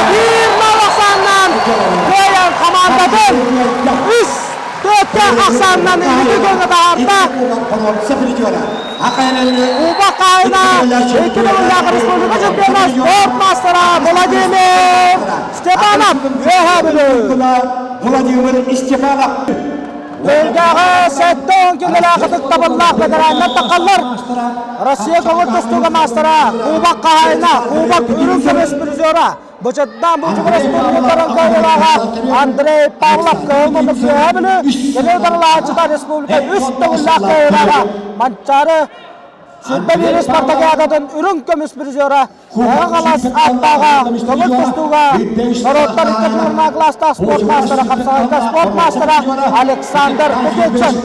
биир нал ахсаанынан кыайан хамаандатын үс төрттээх ахсаанынан инники күөҥҥэ таһаарда. Кубок хаһаайына икки төгүллээх республика чемпиона спорт мастера Владимир Степанов Үөһээ Бүлүү. Владимир Степанов. Күөлгээҕи 70 килэлээх ытыктабыллаах ветераннар таххаллар. Россия көҥүл тустууга маастара, Кубок хаһаайына, Кубок үрүҥ көмүс призера, Бычытдаан Бучук Республикаларын кыайыылааҕа Андрей Павлов Кыһыл Муннук Үөһээ Бүлүү, кини утарылаһааччыта республика үс төгүллээх кыайыылааҕа Манчаары Сүүрбэ биирис спартакиадатын үрүҥ көмүс призера Эҕэ Халас ааттааҕа көҥүл тустууга норуоттар икки турунаа кылаастаах спорт маастара хапсаҕайга спорт маастара Александр Петицын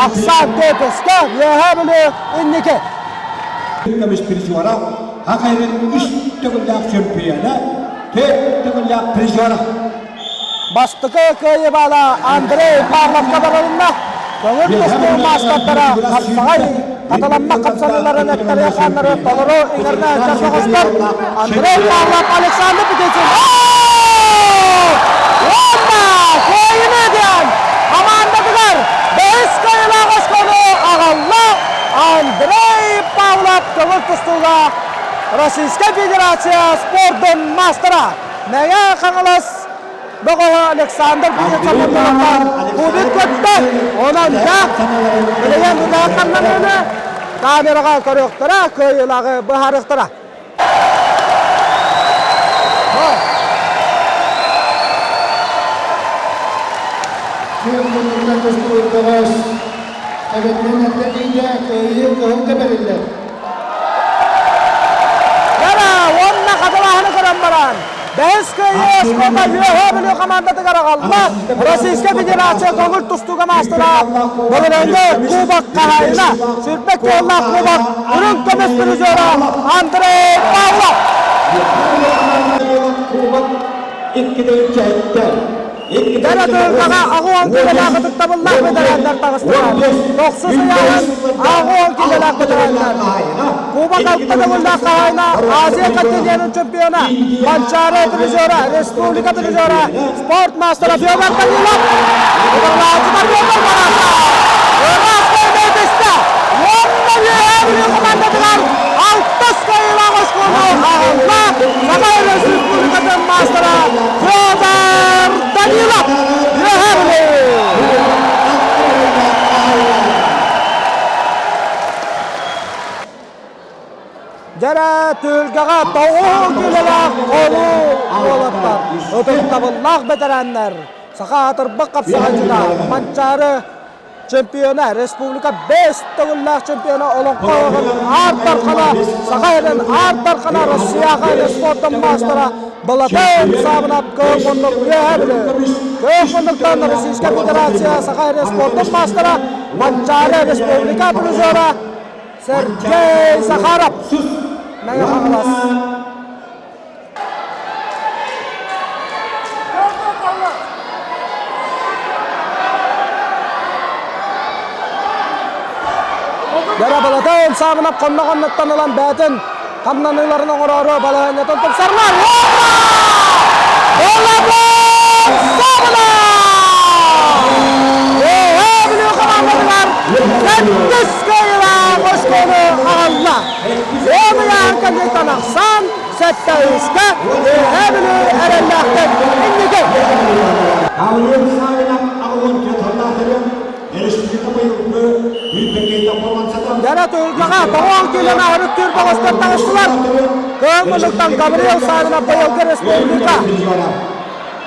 ахсаан Тетискэ Үөһээ Бүлүү инники. Көмүс призера Хахайрын үс төгүллээх чемпиона, төрт төгүллээх призера. Бастакы кыайыы баала Андрей Павловка барылынна. Көҥүл тустуу маастардара хапсаҕай хатыламмат хапсаныыларын эттэригэр хааннары толору иҥэринэ сылдьар Андрей Павлов Александр Петицын Уонна кыайыыны диэн хамаандатыгар бэһис кыайыылаах оскуолу аҕалла Андрей Павлов көҥүл тустууга Российскай Федерация спордун маастара Мэҥэ Хаҥалас бөҕөһө Александр Кузнецов кубик көттө. Онон да билигин тутаах хамнаныыны камераҕа көрүөхтэрэ, кыайыылааҕы быһаарыахтара. Күн муннуктан көстүбүт бөҕөс төбөтүнэн эрдэтиитэ кыайыы кыһылга бэриллэр. Яра уонна хатылааһыны көрөн баран, бэһис кыайыы оскуола Үөһээ Бүлүү хамаандатыгар аҕалла Российскай Федерация көҥүл тустууга маастара Былырыыҥҥы Кубок хаһаайына, сүүрбэт кыаллаах Кубок үрүҥ көмүс призера Андрей Павлов. Кубок иккитэ үчэһиттэр. Дьэ тыылгаҕа аҕыон килэлээх ытыктабыллаах ветераннар таҕыстылар. Тохсус ыйааһын аҕыон килэлээх ветераннар. Кубок алта төгүллээх хаһаайына Азия континенын чемпиона, Манчаары призера, республика призера, спорт мастера Федор Данилов. Утарылааччылар Федор Барахов. Ыраас кыайыы түстэ. Уонна Үөһээ Бүлүү командатыгар алтыс кыайыылаах оскуолу аҕалла Саха Республикатын маастара Федор Данилов. Үөһээ Бүлүү. Дьэрэ түһүлгэҕэ тоҕуһу киилэлээх холуу уолаттар, ытыктабыллаах бэтэрээннэр, саха аатырбыт хапсаҕайдьыта Манчаары чемпиона, республика бэс төгүллээх чемпиона Олоҥхо ыһыаҕын Аар Дархана, Саха сирин Аар Дархана Россияҕа спордун маастара Балатай Саабынап Кыһыл муннук Үөһээ Бүлүү. Кыһыл муннуктан Российскай Федерация Саха сирин спордун маастара Манчаары республика призера Сергей Захаров Мэҥэ Хаҥалас. Дьара Саабынап хонно-хонноттон ылан бэйэтин хамнаныыларын оҥороору балаһыанньатын тупсарылар. Уонна Балатын Саабынап! Дэрэ түһүлгэҕэ тоҕоон киилэн аһарык түүр бөҕөстөр таҕыстылар. Кыһыл муннуктан Гаврил Савинов быйылгы республика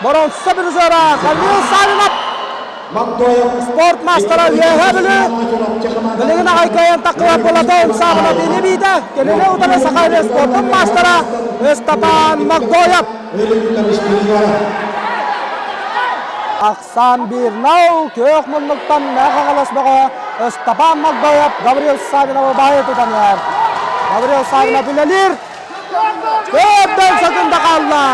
боронса призера Гаврил Савинов спорт маастара Үөһээ Бүлүү билигин аҕай кыайан таххыбат Платон Савинов ини-биитэ кинини утары Саха спортун маастара Ыстапаан Магдоев. Ахсаан биир нал күөх муннуктан Мэхэ бөҕө Ыстапаан Магдоев Гаврил Савиновы баайы тутан иһэр. Гаврил Савинов үлэлиир. Төрдөн секунда хаалла.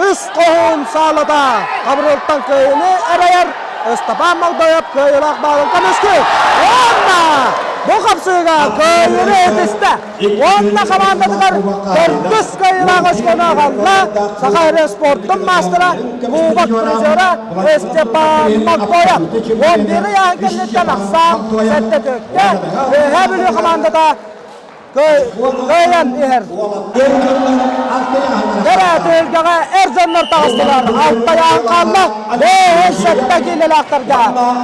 Үс хоһуун саалата Гаврилтан кыайыыны эрэйэр. Ыстапаан Магдоев кыайыылаах баалын көмүскүүр. Уонна бу хапсыыга кыайыыны этистэ. Уонна хамаандатыгар төрдүс кыайыылаах очкону аҕалла Саха сирин спордун маастара, кубок призера Степан Маккоев. 11 ыйааһын кэнниттэн ахсаан сэттэ түөккэ Үөһээ Бүлүү хамаандата кыайан иһэр. Кэрэ түһүлгэҕэ эр дьоннор таҕыстылар. Алта ыйааһын хаалла. Бэһис сэттэ киилэлээхтэргэ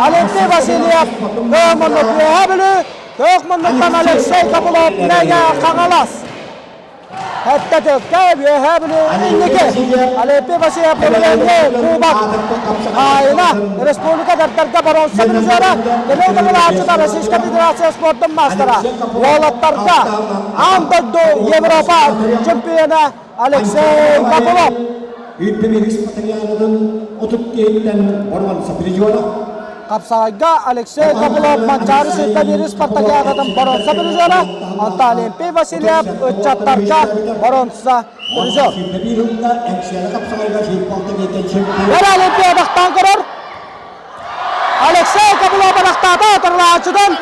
Алексей Васильев, Көмөннөк Үөһээ Бүлүү Көк муннуктан Алексей Копылов Мэҥэ Хаҥалас. Хэттэ төккө Үөһээ Бүлүү инники. Алексей Васильев Бүлүүҥҥэ Кубок хаайына республика дардарга боруонса призера, кини утарылааччыта Российскай Федерация спордун маастара, уолаттарга аан дойду Европа чемпиона Алексей Копылов. Хапсаҕайга Алексей Копылов Манчаары сиртэн биэри спартакиадатын боруонса призера, онтон Олимпий Васильев ыччаттарга боруонса призер. Эр Олимпия бастаан көрөр. Алексей Копылов атахтаата тарлааччыдан.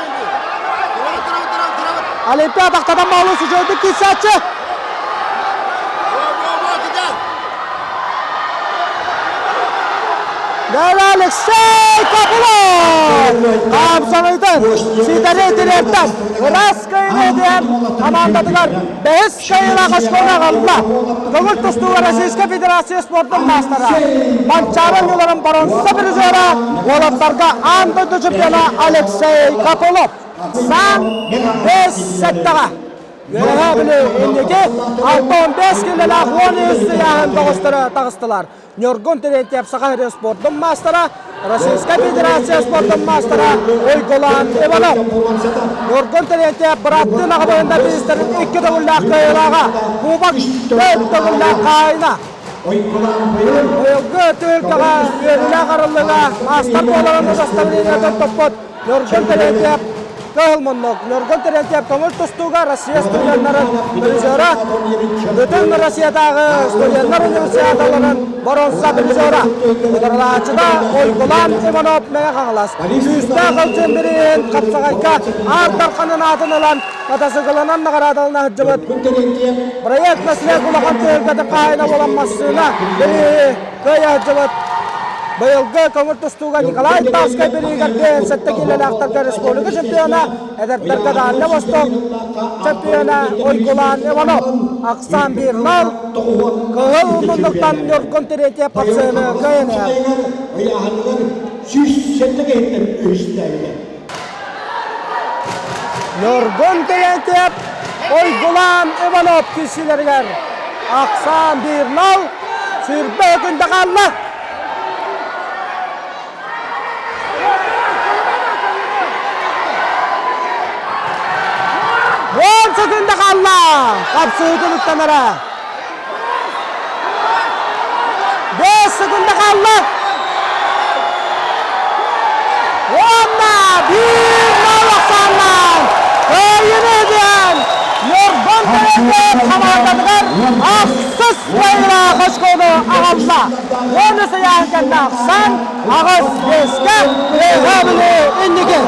Олимпия атахтатан баалыы сүчөйдүк киирсээччи. Далее Алексей Копылов! Хаамсаныытын ситэри тириэртэн ыраас кыайыыны диэн хамаандатыгар бэһис кыайыылаах оскуола аҕалла. Көҥүл тустууга Российскай Федерация спордун маастара, Манчаары оонньууларын боруонса призера, уолаттарга аан дойду чемпиона Алексей Копылов. Сан бэс сэттэҕэ. Үөһээ Бүлүү инники 65 киилэлээх 13 ыйааһын бөҕөстөрө таҕыстылар. Ньургун Терентьев Саха сирин спордун маастара, Российскай Федерация спордун маастара Уйгулаан Иванов. Ньургун Терентьев быраттыын аҕабыһында бириистэрин икки төгүллээх кыайыылааҕа, Кубок төрт төгүллээх хаайына. Быйылгы түһүлгэҕэ үөрүүлээх арыллыыга маастар буоларын удостоверениетын туппут Ньургун Терентьев Кыһыл муннук Ньургун Терентьев көҥүл тустууга Россия студеннарын призера, бүтүн Россиятааҕы студеннар универсиадаларын боруонса призера, утарылааччыта Уйгулаан Иванов Мэҥэ Хаҥалас күүстээх ылдьын бирииһин хапсаҕайга Аар Дарханын аатын ылан мотоциклынан наҕараадалана сылдьыбыт. Проект наследие улахан түһүлгэтин хаһаайына буолан массыына бирииһи кыайа сылдьыбыт. Быйылгы көҥүл тустууга Николай Тарскай бириигэр 57 киилэлээхтэргэ республика чемпиона, эдэрдэргэ Дальний Восток чемпиона Уйгулаан Иванов, Оксан Бирнал, Кыһыл муннуктан Ньургун Третьев пациены кыайан Ньургун Терентьев Уйгулаан Иванов киирсиилэригэр Оксан Бирнал сүүрбэ күндэ хаалла. Уон секунда хаалла. Хапсыһыы түмүктэнэрэ. 5 секунда хаалла. Уонна биир нол ахсааннаан кыайыыны диэн Ньургун Терентьев хамаандатыгар ахсыс кыайыылаах очкону аҕалла. Уонна сыйааһын кэннэ ахсаан аҕыс биэскэ Үөһээ Бүлүү инники.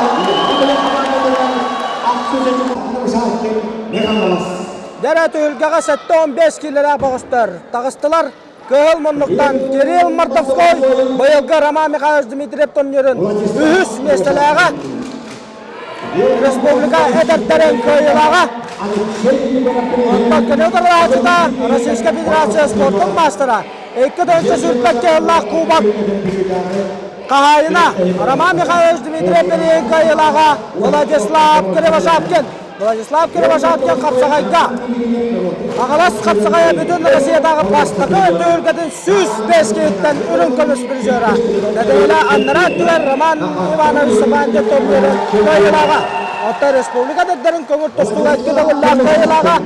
Дэрэ түһүлгэҕэ 75 киилэлээх бөҕөстөр таҕыстылар. Кыһыл муннуктан Кирилл Мордовской быйылгы Роман Михайлович Дмитриев турнирын үһүс миэстэлээҕэ, республика эдэрдэрин кыайыылааҕа. Онтон кини утарылааччыта Российскай Федерация спордун маастара, 2 тыһыынча сүүрбэккэ сыллаах кубок. Хаһаайына Роман Михайлович Дмитриев бирииһин кыайыылааҕа Владислав Кривошапкин. Владислав Кривошапкин хапсаҕайга Хаҥалас хапсаҕайа бүтүн Россиятааҕы бастакы түһүлгэтин 105 киһиттэн үрүҥ көмүс призера. Нэдиэлэ аннараа өттүгэр Роман Иванович Сапантьев турнирын кыайыылааҕа. Оттон республика дэддэрин көҥүл тустууга икки төгүллээх кыайыылааҕа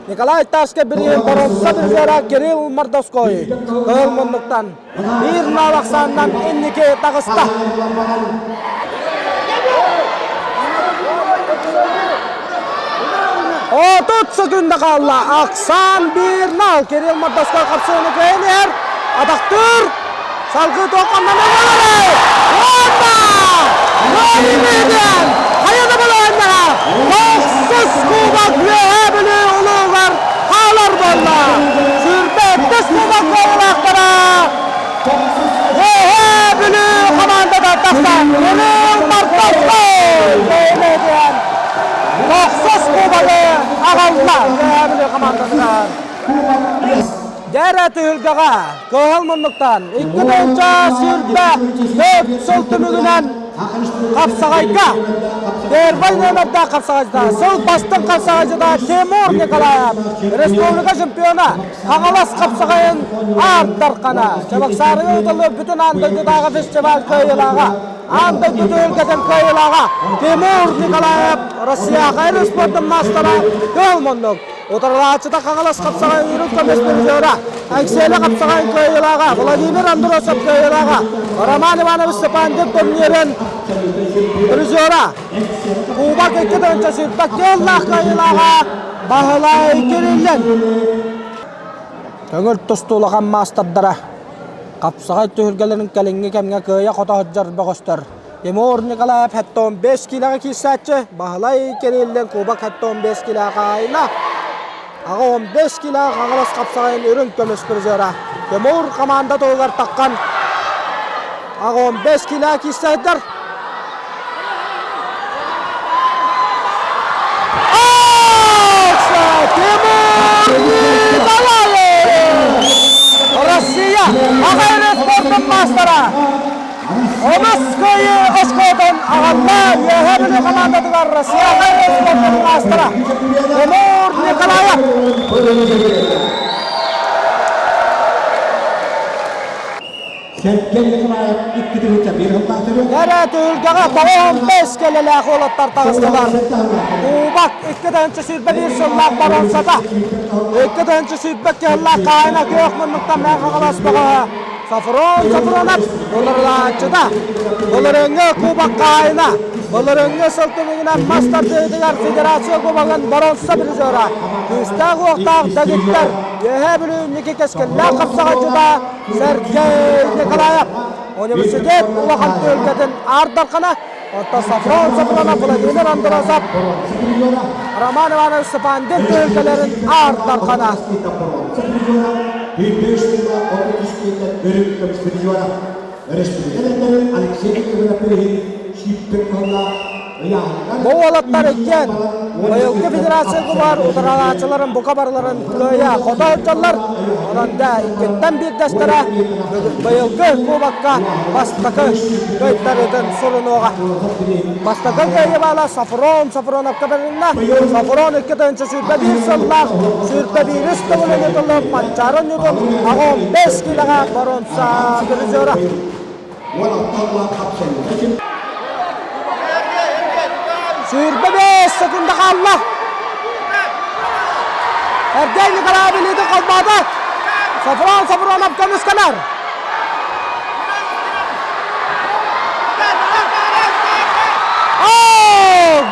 Николай Таска бирииһин боруонса призера Кирилл Мордовской. Кыһыл муннуктан биир нал ахсаанынан инники таҕыста. Отут секунда хаалла. Ахсаан биир нал. Кирилл Мордовской хапсыыны кыайан иһэр. Атахтыыр. Салгыы туохханнан ылары. Уонна! Ноль Хайа да балаһаннаҕа тохсус кубок Үөһээ Бүлүү улуугар хаалар буолла. Сүүрбэттис кубок буоллахтара Үөһээ Бүлүү хамаандата тахсан Кирилл Мордовской бэйэлээтиэн тохсус кубогы аҕалла Үөһээ Бүлүү хамаандатыгар. Дьэрэ түһүлгэҕэ кыһыл муннуктан 2 24 сыл түмүгүнэн хапсаҕайга Первый номердаах хапсаҕайдьыта, сыл бастыҥ хапсаҕайдьыта Тимур Николаев, республика чемпиона, Хаҥалас хапсаҕайын Аар Дархана, Чебоксарыга ыытыллыбыт бүтүн аан дойдутааҕы фестиваль кыайыылааҕа, аан дойду түһүлгэтин кыайыылааҕа Тимур Николаев, Россия хайыр спордун маастара Кыһыл муннук. Утарылааччыта Хаҥалас хапсаҕай үрүҥ көмүс призера, Эҥсиэли хапсаҕайын кыайыылааҕа Владимир Андросов кыайыылааҕа, Роман Иванович Степандин турнирын призера, Кубок 2 тыһыынча сүүрбэ кыыллаах кыайыылааҕа Баһылай Кириллин. Көҥүл тустуу улахан маастардара хапсаҕай түһүлгэлэрин кэлиҥҥи кэмҥэ кыайа-хото сылдьар бөҕөстөр Тимур Николаев 75 киилэҕэ киирсээччи, Баһылай Кириллин Кубок 75 киилэҕэ хаайына. Аҕа 15 киилэҕэ Хаҥалас хапсаҕайын үрүҥ көмүс призера. Тимур команда туһугар таххан аҕа 15 киилэҕэ киирсээччилэр. Тимур Николаев! Россия аҕа спортун маастара! Онус кыайыы оскуолатын аҕалла Үөһээ Бүлүү хамаандатыгар Россия спортун маастара Тимур Николаев. Кэрэ түһүлгэҕэ 95 кэлэлээх уолаттар таҕыстылар. Кубок 2 тыһыынча 21 сыллаах боруонсата. 2 тыһыынча 22 сыллаах хаайына күөх муннуктан Мэҥэ Хаҥалас бөҕөһө Софрон Софронов былырылааччыта. Былырыыҥҥы Кубок хаайына. Былырыыҥҥы сыл түмүгүнэн мас тардыытыгар Федерация Кубогын боруонса призера. Күүстээх уохтаах дэгиттэр Үөһээ Бүлүү инники кэскиллээх хапсаҕайдьыта Сергей Николаев. Университет улахан түһүлгэтин Аар Дархана, оттон Софрон Софронов, Владимир Андросов, Роман Иванович Степандин түһүлгэлэрин Аар Дархана. Бу уолаттар иккиэн быйылгы федерация кубар утаралааччыларын бука барыларын кыайа хото сылдьаллар. Онон да иккиттэн биирдэстэрэ быйылгы кубокка бастакы кыайтарыытын сурунуоҕа. Бастакы кыайыы баала Софрон Софроновка бэрилиннэ. Софрон 2 тыһыынча 21 сыллаах 21 төгүлүн ыытыллыбыт Манчаары оонньуутун 85 киилэҕэ боруонса призера. 25 секунда хаалла. Эрдей Николаев илиитин холбоото. Софрон Софронов көмүскэнэр.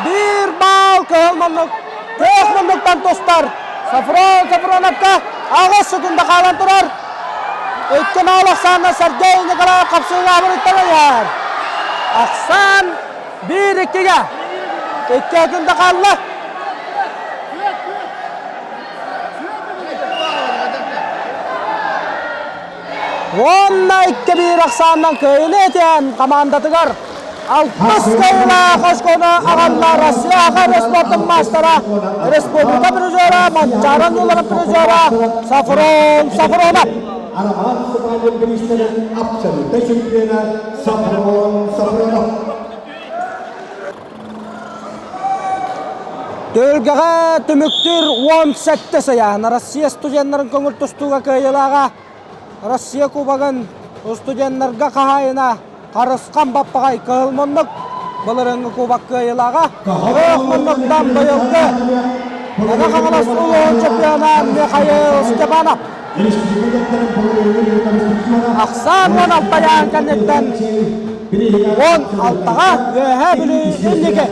Биир баал кыһыл муннук, күөх муннуктан тустар. Софрон Софроновка 8 секунда хаалан турар. Икки маал ахсаанна Сергей Николаев хапсыыга абырыттан ыйар. Ахсаан биир иккигэ. Икки секунда хаалла. Уонна икки биир ахсаанынан кыайыыны этэн командатыгар алтыс кыайыылаах оскуону аҕалла Россия Аха спортун маастара, республика призера, Манчаары оонньууларын призера Софрон Софронов. Роман Степанов бириистэрин абсолютнай чемпиона Сафрон Сафронов. Түһүлгэҕэ түмүктүүр 17 сыйаан Россия студеннарын көҥүл тустууга кыайыылааҕа Россия Кубогын студеннарга хаһаайына Харысхан Баппаҕай кыһыл муннук былырыыҥҥы кубок кыайыылааҕа Күөх муннуктан быйылгы Мэҥэ Хаҥалас улууһун чемпиона Михаил Степанов. Ахсаан 16 айаан кэнниттэн 16-ҕа Үөһээ Бүлүү инники.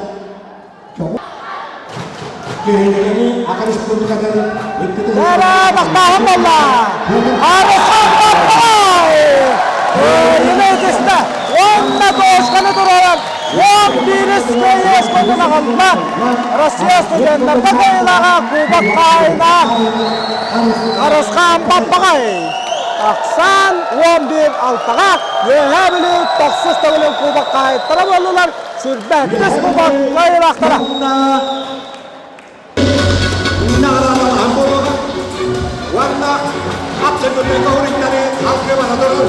Дара бахтааһын буолла. Арыхан Баппаҕай! Кыайыыны ытыста. Уонна дошканы туруоран 11 кыайыы оскуолатын аҕалла. Россия студеннарга кыайыылааҕа Кубок хаһаайына Арысхан Баппаҕай. Ахсаан 11 алтаҕа Үөһээ Бүлүү тохсус төгүлүн Кубок хаһаайыттара буоллулар. Сүрбэһиттис кубок кыайыылаахтара. Уонна абсолютнай көһүрүттары алгыы бара турар.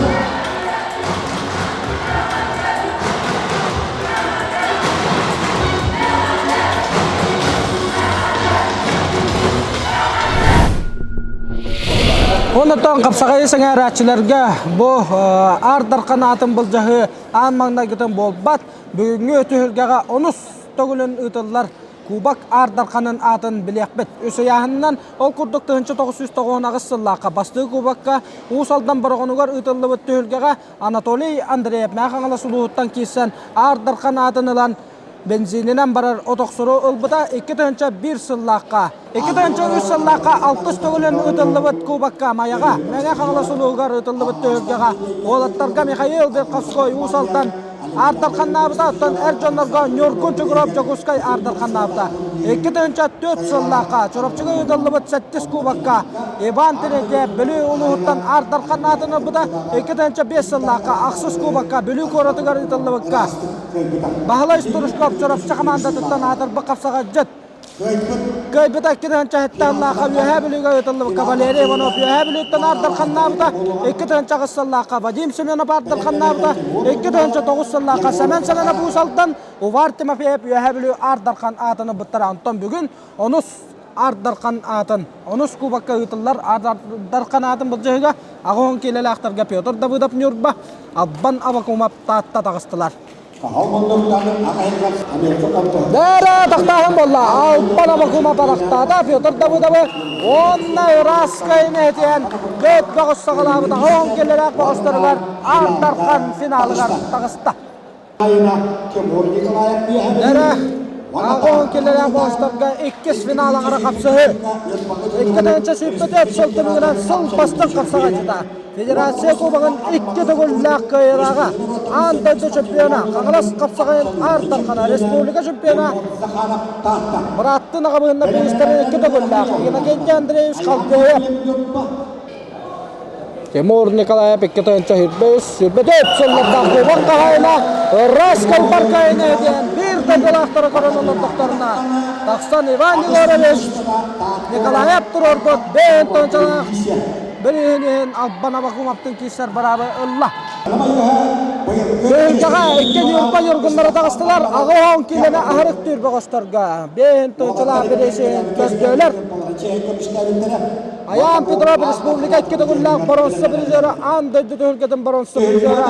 Онтон хапсаҕайы сэҥээрээччилэргэ бу Аар Дархан аатын былдьаһыы аан маҥнайгытын буолбат, бүгүҥҥү түһүлгэҕэ онус төгүлүн ыытыллар Кубок Аар Дарханын аатын билиэхпит. Үс ыйааһынынан ол курдук 1998 сыллаахха бастыы кубокка Уус Алдан Бороҕонугар ыытыллыбыт түһүлгэҕэ Анатолий Андреев Мэҥэ Хаҥалас улууһуттан киирсэн Аар Дархан аатын ылан бензининэн барар от охсору ылбыта 2001 сыллаахха. 2003 сыллаахха алтыс төгүлүн ыытыллыбыт кубокка Майаҕа, Мэҥэ Хаҥалас улууһугар ыытыллыбыт түһүлгэҕэ уолаттарга Михаил Верховской Уус Алдан Аар Дарханнаабыта, оттон эр дьоннорго Ньургун Чугуров Дьокуускай Аар Дарханнаабыта. 2004 сыллаахха Чурапчыга ыытыллыбыт сэттис кубокка Иван Терентьев Бүлүү улууһуттан Аар Дархан аатын ылбыта. 2005 сыллаахха ахсыс кубокка Бүлүү куоратыгар ыытыллыбыкка Баһылай Стручков Чурапчы хамаандатыттан аатырбыт хапсаҕайдьыт Кыайбыта 2 тыһыынча аллаахха Үөһээ Бүлүүгэ ыытыллыбыкка Валерий Иванов Үөһээ Бүлүүттэн Аар Дарханнаабыта, 2008 сыллаахха Вадим Семенов Аар Дарханнаабыта, 2009 сыллаахха Сэмэн Сэмэнов Уус Алдан, Увар Тимофеев Үөһээ Бүлүү Аар Дархан аатын ылбыттара. Онтон бүгүн онус Аар Дархан аатын, онус кубокка ыытыллар Аар Дархан аатын былдьаһыыга аҕыс киилэлээхтэргэ Петр Давыдов Ньурба, Албан Авакумов Таатта таҕыстылар. Бээрэ тахтааһын буолла. Албан Авакумов арахтаата Петр Давыдовы уонна ыраас кыайыыны этиэн көт бөҕөс саҕалаабыт аҕыс киилэлээх бөҕөстөрүгэр Аар Дархан финалыгар таҕыста. Эрэ аҕыс киилэлээх бөҕөстөргө иккис финал аҥара хапсыһыы. 2 сүүрбэ сыл түмүгүнэн сыл бастыҥ хапсаҕайдьыта Федерация Кубогын икки төгүллээх кыайыылааҕа, аан дойду чемпиона, Хаҥалас хапсаҕайын Аар Дархана, республика чемпиона бырааттыы аҕабыһыннар бириистэрин икки төгүллээх Иннокентий Андреевич Халдеев. Тимур Николаев 2 тыһыынча 23 сыллардаах кубок хаһаайына ыраас кылбар кыайыыны диэн биир дойдулаахтары көрөн олордохторуна тахсан Иван Егорович Николаев туруорбут бэйэн тончалаах Билигин иһин Албан Абакумовтын киирсэр быраабы ылла. Түһүлгэҕэ икки Ньурба ньургуннара таҕыстылар. Аҕыс киилэни аһарык түүр бөҕөстөргө. Биэһин тыһыынчалаах бириисин көрдүөлэр. Айаан Петров республика икки төгүллээх боруонса призера, аан дойду түһүлгэтин боруонса призера,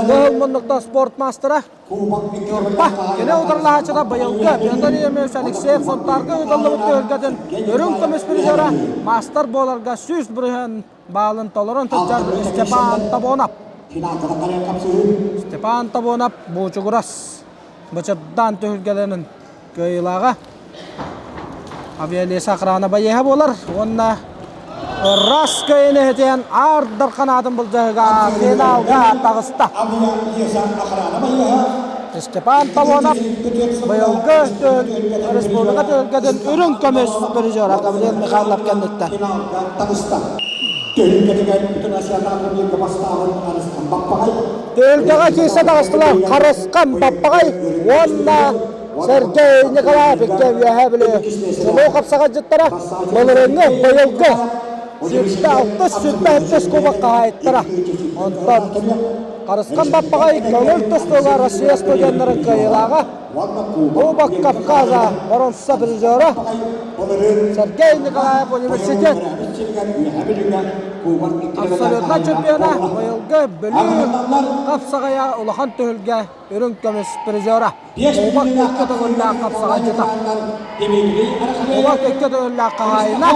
Кыһыл муннуктан спорт маастара. Ньурба кини утарылаһааччыта быйылгы Петр Ефимович Алексеев Сунтаарга ыытыллыбыт түһүлгэтин үрүҥ көмүс призера, маастар буоларга 100% баалын толорон сылдьар Степан Тобонов. Степан Тобонов Буучугурас Бычырдаан түһүлгэлэрин кыайыылааҕа Авиалеса охрана байыаһа буолар уонна ыраас кыайыыны иһитиэн Аар Дархан аатын былдьаһыга финалга таҕыста. Степан Талонов быйылгы республика түһүлгэтин үрүҥ көмүс призера Гаврил Михайлов кэнниттэн. Түһүлгэҕэ киирсэ таҕыстылар Харысхан Баппаҕай уонна Сергей Николаев икки Үөһээ Бүлүү чулуу хапсаҕайдьыттара былырыыҥҥы быйылгы. Сүүрбэ 6 сүүрбэ кубок хаһаайыттара. Онтон Харысхан Баппаҕай көҥүл тустууга Россия студеннарын кыайыылааҕа, Кубок Кавказа боруонса призера Сергей Николаев университет абсолютно чемпиона быйылгы Бүлүү хапсаҕайа улахан түһүлгэ үрүҥ көмүс призера Кубок икки төгүллээх хапсаҕайдьыта Кубок икки төгүллээх хаһаайына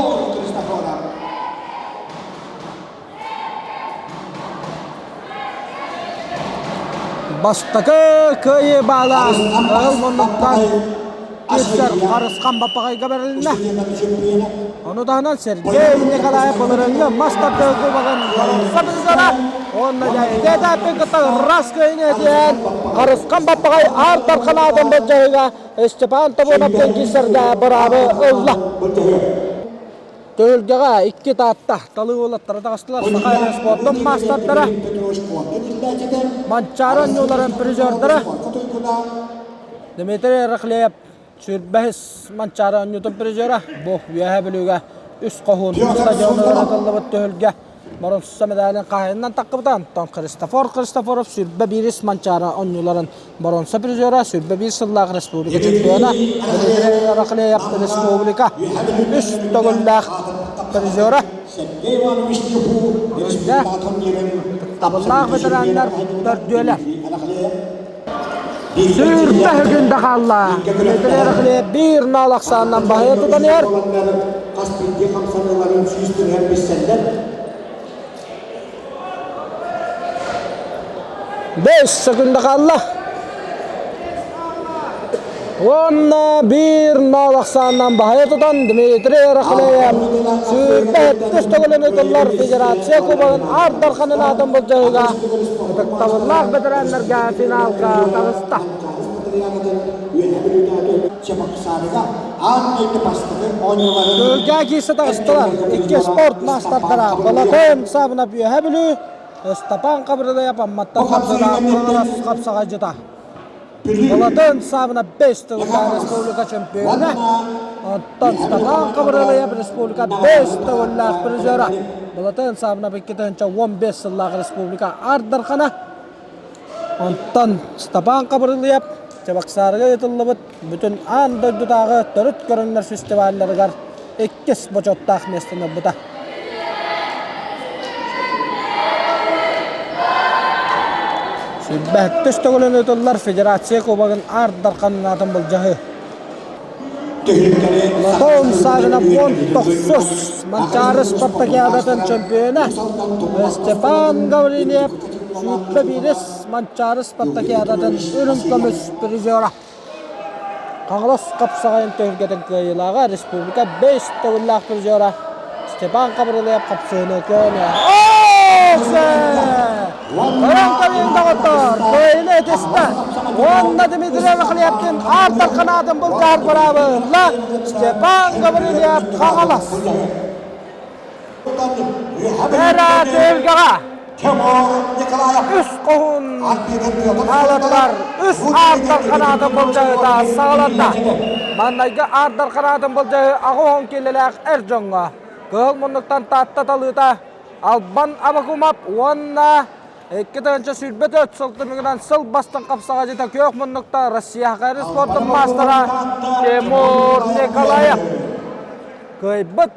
Бастакы кыайыы баала Ыал муннуктан киирсэр Харысхан Баппаҕайга бэрилиннэ. Ону таһынан Сергей Николаев былырыыҥҥы мас тардыы кубогын боруонса призера уонна дьэ кытта ыраас кыайыыны этиэн Харысхан Баппаҕай Аар Дархан аатын былдьаһыыга Степан Тобонов диэн киирсэргэ быраабы ылла. Түһүлгэҕэ икки Таатта талыы уолаттара таҕыстылар. Саха спордун маастардара, Манчаары оонньууларын призердара Дмитрий Рахлеев сүүрбэһис Манчаары оонньуутун призера. Бу Үөһээ Бүлүүгэ үс хоһуун стадионугар ыытыллыбыт түһүлгэ боруонса медалын хаһайынынан таххыбыта. Онтон Христофор Христофоров 21 Манчаары оонньууларын боруонса призера, 21 сыллаах республика чемпиона, Дмитрий Рахлеев республика үс төгүллээх призера. Табыллаах ветераннар төрдүөлэр. Сүүрбэ күн да хаалла. Дмитрий Рахлеев биир наал ахсаанынан баһыйа тутан иһэр. Хас биирдии хамсаныыларын сүүс түһэр билсэллэр. 5 секунда хаалла. Уонна биир нол ахсаанынан баһыйа тутан Дмитрий Рахлеев сүүрбэ сэттис төгүлүн ыытыллар Федерация Кубогын Аар Дарханын аатын былдьаһыыга ытыктабыллаах бэтэрээннэргэ финалга таҕыста. Күөлгэ киирсэ таҕыстылар. Икки спорт маастардара Балатын Савнов Үөһэ Бүлүү, Ыстапаан Хабырылайап Амматтан Хабдылаах Хаҥалас хапсаҕайдьыта. Балатын Савнов бэс төгүллээх республика чемпиона, оттон Степан Хабырылайап республика бэс төгүллээх призера. Балатын Савнов 2015 сыллаах республика Аар-Дархана. Онтон Степан Хабырылыйап Чебоксарыга ыытыллыбыт бүтүн аан дойдутааҕы төрүт көрүҥнэр фестивалларыгар иккис бочуоттаах миэстэни ылбыта. Сүүрбэһиттис төгүлүн ыытыллар Федерация Кубогын Аар Дархан аатын былдьаһыы. Платон Савинов 19 Манчаары спартакиадатын чемпиона Степан Гаврильев сүүрбэ биирис Манчаары спартакиадатын үрүҥ көмүс призера. Хаҥалас хапсаҕайын түһүлгэтин кыайыылааҕа республика бэс төгүллээх призера Степан Хабырылыев хапсыһыны көнө. Көрөн көрүүн доҕоттор, кыайыыны этистэ. Уонна Дмитрий Рахлеевтин Аар Дархан былдьаһар быраабы ылла Степан Гаврильев Хаҥалас. Эрэ түһүлгэҕэ үс хоһуун хаалаттар үс Аар Дархан былдьаһыыта саҕаланна. Маннайгы Аар Дархан былдьаһыы аҕыс киилэлээх эр дьоҥҥо кыһыл муннуктан Таатта талыыта Албан Абакумов уонна 2024 сыл түмүгүнэн сыл бастыҥ хапсаҕайдьыта күөх муннукта Россия Хакайры спордун маастара Тимур Николаев кыайбыт.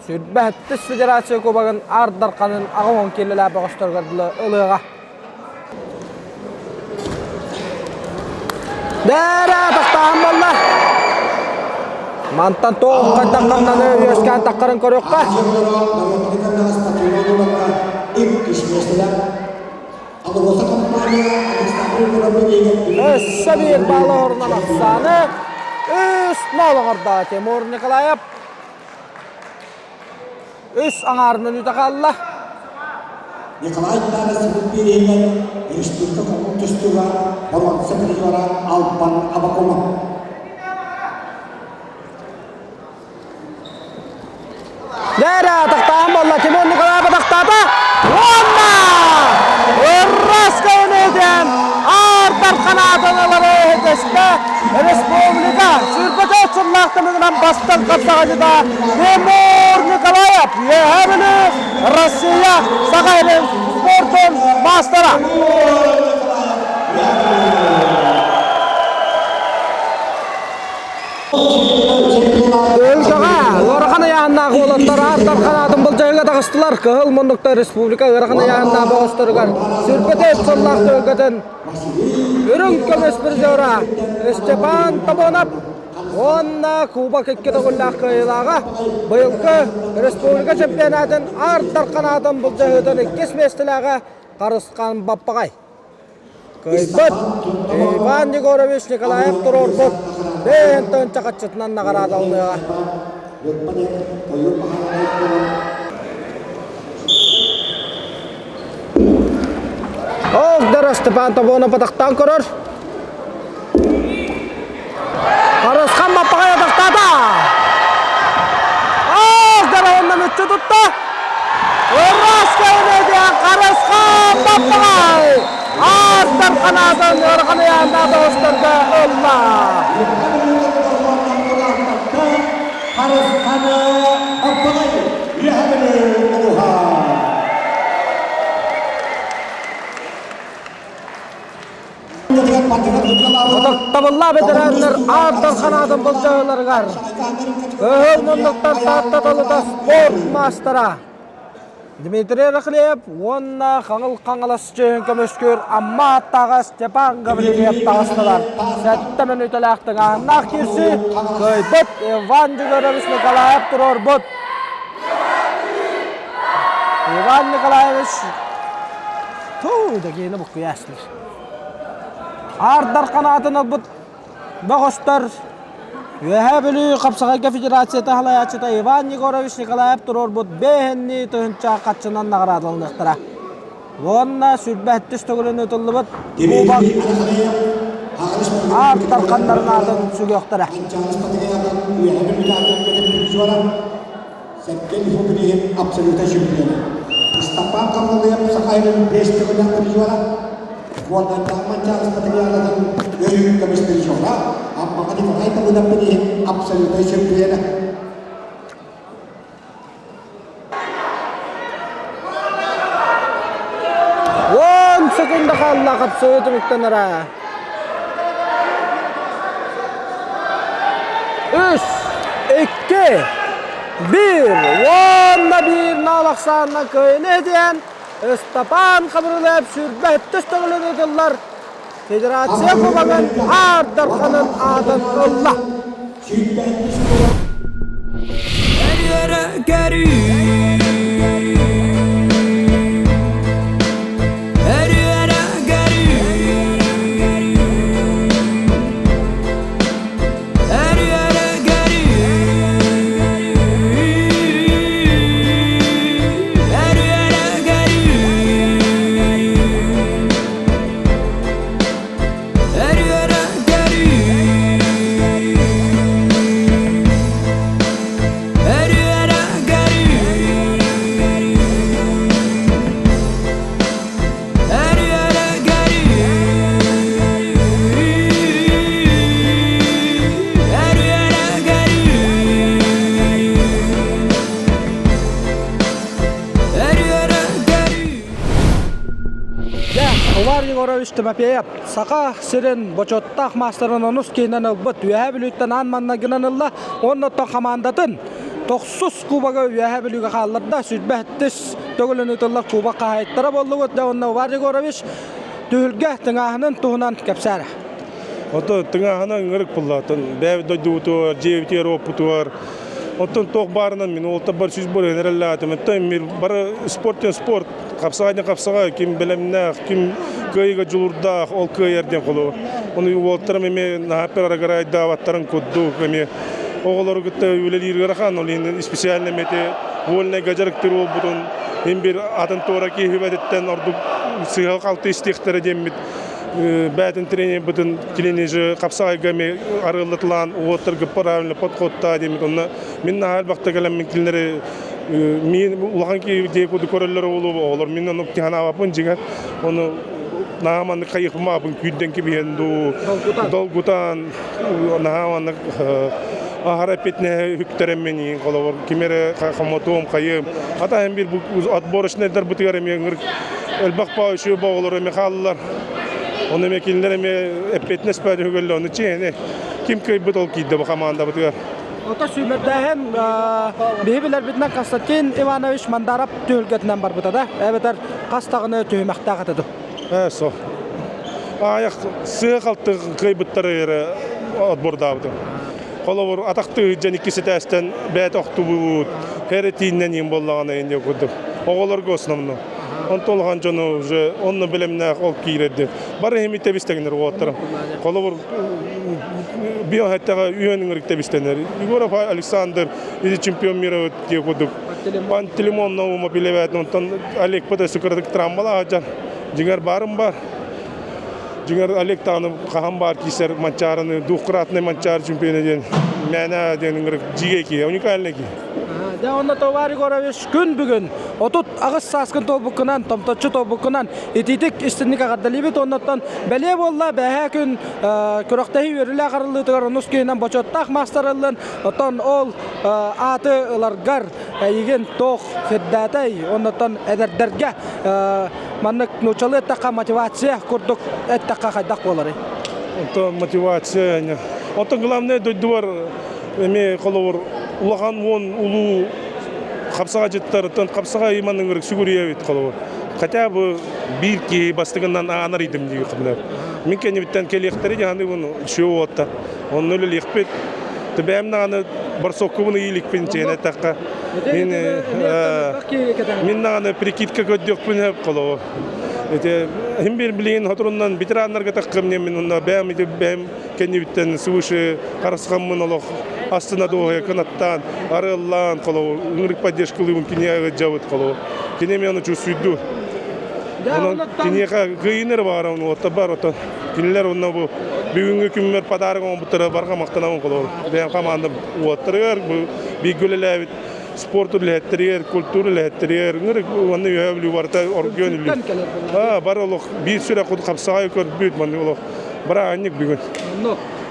Сүүрбэ федерация кубогын Аар Дарханын 80 киилэлээх бөҕөстөргө дылы ылыаҕа. Дээрэ тахтаан буолла. Мантан туох хайдах хамнаны үөскээн таххарын көрүөххэ. Өссө биир баалы орунан ахсааны үс нол оҥордо Тимур Николаев. Үс аҥаар мүнүүтэ хаалла. Николай Тарасов биэриһигэр республика хомук тустууга боруонса призера Албан Абакумов. Дээрэ атахтааһын буолла. Тимур Николаев атахтаата. Уонна Ырраска Аар Дархан аатын ылары иһитистэ республика сүүрбэ. сыллаах түмүгүнэн бастыҥ хапсаҕайдьыта Тимур Николаев, Үөһээ Бүлүү, Россия Саха сирин спордун маастара. Өлгөҕө ыарахан ыйааһыннаах уолаттар аар ханаатын былдьаһыыга таҕыстылар. Кыһыл муннукта республика ыарахан ыйааһыннаах бөҕөстөрүгэр сүрбэтэ сыллаах түһүлгэтин үрүҥ көмүс призера Степан Тобонов уонна Кубок икки төгүллээх кыайыылааҕа быйылгы республика чемпионатын аар дарханаатын былдьаһыытын иккис миэстэлээҕэ Харысхан Баппаҕай. Кыайбыт Иван Егорович Николаев туруорбут бэйэн тыһыынча хаччытынан наҕараадаланыаҕа. Ол дара Степан Тобонов атахтаан көрөр. Харысхан Баппаҕай атахтаата. Ол дара онно мүччү тутта. Ыраас кэйнэдиэн Харысхан Баппаҕай ааттар ханаатын ыарахан ыйааннаах доҕостарга ылла. Харысханы Баппаҕай үөһэ улуһа. Ытыктабыллаах бэтэрээннэр аар ханаатын былдьаһыыларыгар Кыһыл муннуктан Таатта талыта спорт маастара Дмитрий Рахлеев уонна Хаҥыл Хаҥалас чиэһин көмүскүүр Амма ааттааҕа Степан Гаврильев таҕыстылар. Сэттэ мүнүүтэлээх тыҥааһыннаах киирсии кыайбыт Иван Дегорович Николаев туруорбут. Иван Николаевич Туу, дэгиэни буккуйаастыр. Аардар ханаатын ылбыт бөҕөстөр Үөһээ Бүлүү хапсаҕайга федерацията салайааччыта Иван Егорович Николаев туруорбут бэһиннии тыһыынча хаччынан наҕараадаланыахтара. Уонна сүүрбэһиттис төгүлүн ыытыллыбыт кубок Аар Дарханнарын аатын сүгүөхтэрэ. Сэргэй Фабриев абсолюта чемпиона. Степан Камалыев Саха сирин биэс төгүллээх призера. Горнайдааҕы Манчаары Спартакиадатын өрүү көмүс призера. Аммаҕа Николай Давыдов иһин абсолютнай чемпиона. Уон секунда хаалла хапсыы түмүктэнэрэ. Үс, икки, биир уонна биир наал ахсаанынан кыайыны этиэн Ыстапаан Хабырылаев сүүрбэ сэттис төгүлүн ыытыллар Федерация Кубогын Аар Дарханын аатын ылла. Өрүөрэ көрүү Өрүөрэ көрүү Өрүөрэ көрүү Өрүөрэ көрүү Өрүөрэ көрүү Өрүөрэ көрүү Өрүөрэ көрүү Өрүөрэ көрүү Өрүөрэ көрүү Дьэ, Увар Егорович Тимофеев Саха сирин бочуоттаах маастарын онус киһинэн ылбыт Үөһээ Бүлүүттэн аан маннайгынан ылла уонна оттон хамаандатын тохсус кубога Үөһээ Бүлүүгэ хаалларда. Сүүрбэ сэттис төгүлүн ыытыллар кубок хаһаайыттара буоллубут. Дьэ, уонна Увар Егорович түһүлгэ тыҥааһынын туһунан кэпсээрэ. Оттон тыҥааһына ыҥырык буллаатын. Бэйэбит дойдубутугар, дьиэбитигэр, уоппутугар Оттон туох баарынан мин уолтарбар сүүс бырыһыан эрэллээтим. Оттон бары спорт диэн спорт, хапсаҕай диэн хапсаҕай, ким бэлэмнээх, ким кыайыыга дьулуурдаах, ол кыайар диэн холобур. Ону уолаттарым эмиэ наһаа арагырайдаабаттарын курдук эмиэ оҕолору кытта үлэлиир ыарахан, ол иһин специально эмиэ ити вольнайга дьарыктыыр буолбутун мин бир атын туора киһи сүбэтиттэн ордук сыыһа-халты истиэхтэрэ диэммит бээтин тренербытын кинини же хапсаҕайга эмиэ арыаллатылаан уолаттарга правильно подходтаа диэммит онно мин наһаа элбэхтэ кэлэммин кинилэри миин улахан киһи диэ курдук көрөллөр оҕолор оҕолор мин ону киһанаабаппын дьиҥэр ону наһаа маннык хайыхпын күүрдэн кэбиһэн дуу долгутан наһаа маннык. Аһара эппитинэ үктэрэммин иин холобур ким эрэ хомотуом хайыам. Ата эн бир отборочнайдарбытыгар эмиэ ыҥырык элбэх баа үчүгэй оҕолор эмиэ хааллылар. Ону эмиэ кинилэр эмиэ эппиэтинэс баар үһүгөллө ону чиэһинэ ким кыайбыт ол киирдэ бу хамаандабытыгар. Ото сүүмэрдээһин биһи билэрбитинэн Константин Иванович Мандаров түһүлгэтинэн барбыта да эбэтэр хас даҕаны түһүмэхтээх этэ дуу? Ээ со. Аайах сыа-халты кыайбыттары эрэ отбордаабытым. Холобур, атахтыы дьэн иккис этээстэн бэйэтэ охтубут, эрэтииннэн иин буоллаҕына инде курдук. Оҕолорго основном. Онтон улахан дьону уже онно бэлэмнээх ол киирэрди. Бары хими тэбистэгинэр уоттара. Холобур, биоһэттэҕэ үөн ыҥырык тэбистэнэр. Егоров Александр или чемпион мира диye курдук. Пантелеймон Наума билебэт, онтон Олег Патасю кыратык травмалаах дьар. Дьиҥэр баарым бар. Дьиҥэр Олег даҕаны хаһан баар киисэр Манчаарыны, двухкратный Манчаары чемпиона диэн мээнэ диэн ыҥырык дьигэ киһи, уникальный киһи. Дьэ онно Товар Егорович күн бүгүн 38 сааскын туолбуккунан, томточчу туолбуккунан итиитик истинник эҕэрдэлиибит. Оннуттан бэлиэ буолла бэһээ күн күрэхтэһии үөрүүлээх арыллыытыгар онус киһинэн бочуоттаах маастар ыллын. Оттон ол ааты ыларгар эйигин туох сирдээтэй? Оннуттан эдэрдэргэ маннык нууччалыы эттэххэ мотивация курдук эттэххэ хайдах буоларый? Онтон мотивация Оттон главное дойдубар эми холобур улахан уон улуу хапсаҕайдьыттарыттан хапсаҕай иман ыҥырык сүгүрүйэбит холобур. Хотя бы биир киһи бастыгынан аанар идим диир Мин кэннибиттэн кэлиэхтэри дьаһаныбын үчүгэй уотта. Онно үлэлиэхпит. Бэйэм даҕаны барсоккубун ыйылыкпын чээнэ эттэххэ. Мин мин даҕаны прикидка көрдүөхпүн сөп холобур. Ити хим бир билигин хоторунан ветераннарга таххым мин онно бэйэм ити бэйэм кэннибиттэн свыше харысхаммын олох астына дуоһуйа кынаттаан арыаллаан холобур ыҥырык поддержкалыыбын киниэхэ ыдьабыт холобур. Кини эмиэ ону чувствуйду. Онон киниэхэ кыайыыны эрэ баҕарабын уоттар бар отон Кинилэр онно бу бүгүҥҥү күммэр подарок оҥорбуттара барҕа махтанабын холобур. Бэйэм хамаандам уолаттарыгар, бу бииргэ үлэлээбит спорт үлэһиттэригэр, культура үлэһиттэригэр, ыҥырык уонна Үөһээ Бүлүү барыта оргуйан үллүр. Бары олох биир сүрэх хапсаҕай көрбүт маннык олох бырааһынньык бүгүн.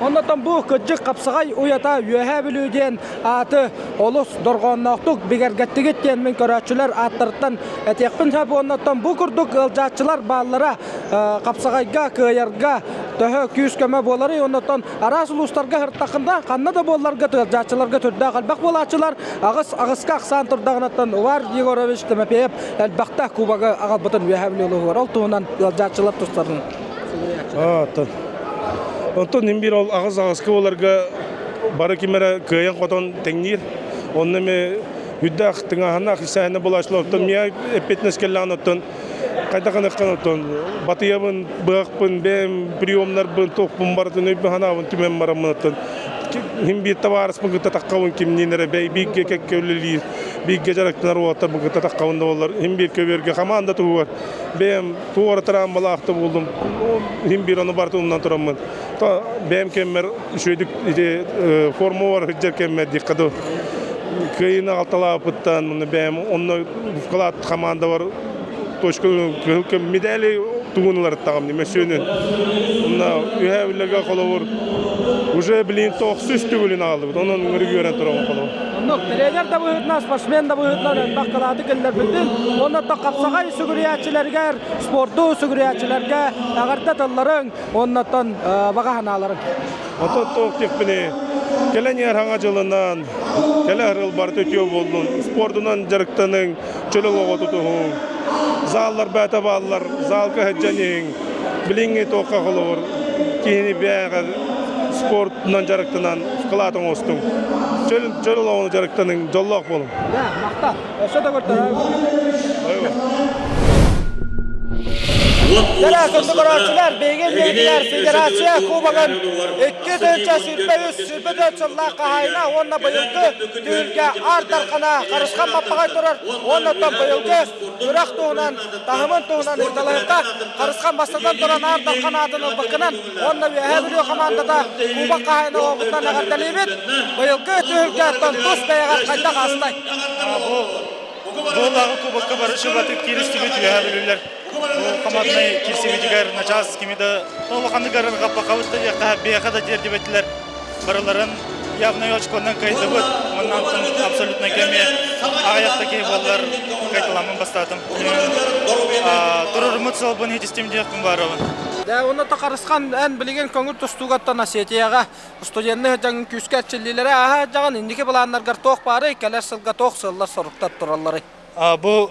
Оннотон бу кырдьык хапсаҕай уйата Үөһээ Бүлүү диэн ааты олус дорҕоонноохтук бигэргэттигит диэн мин көрөөччүлэр ааттарыттан этиэхпин сөп. Оннотон бу курдук ыалдьааччылар бааллара хапсаҕайга кыайарга төһө күүс-көмө буоларый? Оннотон араас улуустарга сырыттаххына, ханна да буолларга тыалдьааччыларга түрдээх элбэх буолааччылар. Аҕыс аҕыска ахсаан турдаҕынаттан Увар Егорович Тимофеев элбэхтэ кубогы аҕалбытын Үөһээ Бүлүү улууһугар ол туһунан ыалдьааччылар тустарын Онтон мин биир ол аҕыс аҕыска буоларга бары ким эрэ кыайан-хотон тэҥниир. Онно эми үрдээх тыҥааһыннаах исээһинэ буолааччылар. Оттон миэхэ эппиэтинэс кэллэҕинэ оттон хайдах гыныаххын оттон батыйабын, быһахпын, бэйэм приемнарбын, туохпун барытын өйбүн-санаабын түмэн бараммын оттон мин биир табаарыспын кытта таххабын кимниин эрэ бииргэ кэккэ үлэлиир, бииргэ дьарыктанар уолаттарбын кытта таххабын да буоллар, иһин биир көбүөргэ хамаанда туһугар бэйэм туора тырааммалаах да буоллум, иһин биир ону барытын умнан тураммын бэйэм кэммэр үчүгэйдик ити формабар сылдьар кэммэр диэххэ дуу кыайыыны аҕалталаабыппыттан онно бэйэм онно вклад хамаандабар точка кыһыл медали тугун ыларыттаҕым мөссүөнүн онно үһээ үллэргэ холобур уже билигин тохсус төгүлүн аҕаллыбыт онон ыҥырык үөрэн турабын холобур Оннук тренер да быһыытынан, спортсмен да быһыытынан элбэх кылааты киллэрбитин, уонна хапсаҕай сүгүрүйээччилэригэр, спорду сүгүрүйээччилэргэ эҕэрдэ тылларыҥ, Оннотон баҕа санааларыҥ? Оттон туох диэхпиний, кэлэн иһэр Саҥа дьылынан, кэлэр ырыл барыта үтүө буоллун, спордунан дьарыктаныҥ, чөл олоҕу тутуһуҥ. Заллар бэйэтэ бааллар, залга сылдьан иһиҥ. Билиҥҥи туохха холобур, киһини бэйэҕэр спордунан дьарыктанан вклад оҥостуҥ. Чөл, чөл олоҕу дьарыктаныҥ, дьоллоох буолуҥ. Махтал. Өссө да көрдөрөбүт. Кэлэ күндү көрөөччүлэр, биһиги иннибитигэр Федерация Кубогын 2023-24 сыллаах хаһаайына уонна быйылгы түһүлгэ Аар Дархана Харысхан Баппаҕай турар уонна оттон быйылгы күрэх туһунан, таһымын туһунан ыйыталаһыахха. Харысхан бастатан туран Аар Дархан аатын ылбыккынан уонна Үөһээ Бүлүү хамаандата Кубок хаһаайына буолбутунан эҕэрдэлиибит. Быйылгы түһүлгэ оттон тус бэйэҕэр хайдах аастай? Буоллааҕы кубокка бары шыбатык кииристибит үөһээ бүлүүлэр. Бу команднай киирсибитигэр начаас кими да улаханнык арырҕаппакабыт да диэххэ, биһиэхэ да тиэрдибэтилэр. Барыларын Явнай очконан кыайдыбыт. Маннан абсолютно кэми аҕыйахта киһи буоллар кайталаммын бастаатым. Турурумут сылбын хитистим диэхпин баарабын. Дэ, онно Харысхан эн билигин көҥүл тустуугаттан Осетияҕа студенны дьаҥын күүскэ эрчиллиилэрэ ааһа дьаҕан инники былааннаргар туох баарый, кэлэр сылга туох сыаллар-соруктар туралларый? Бу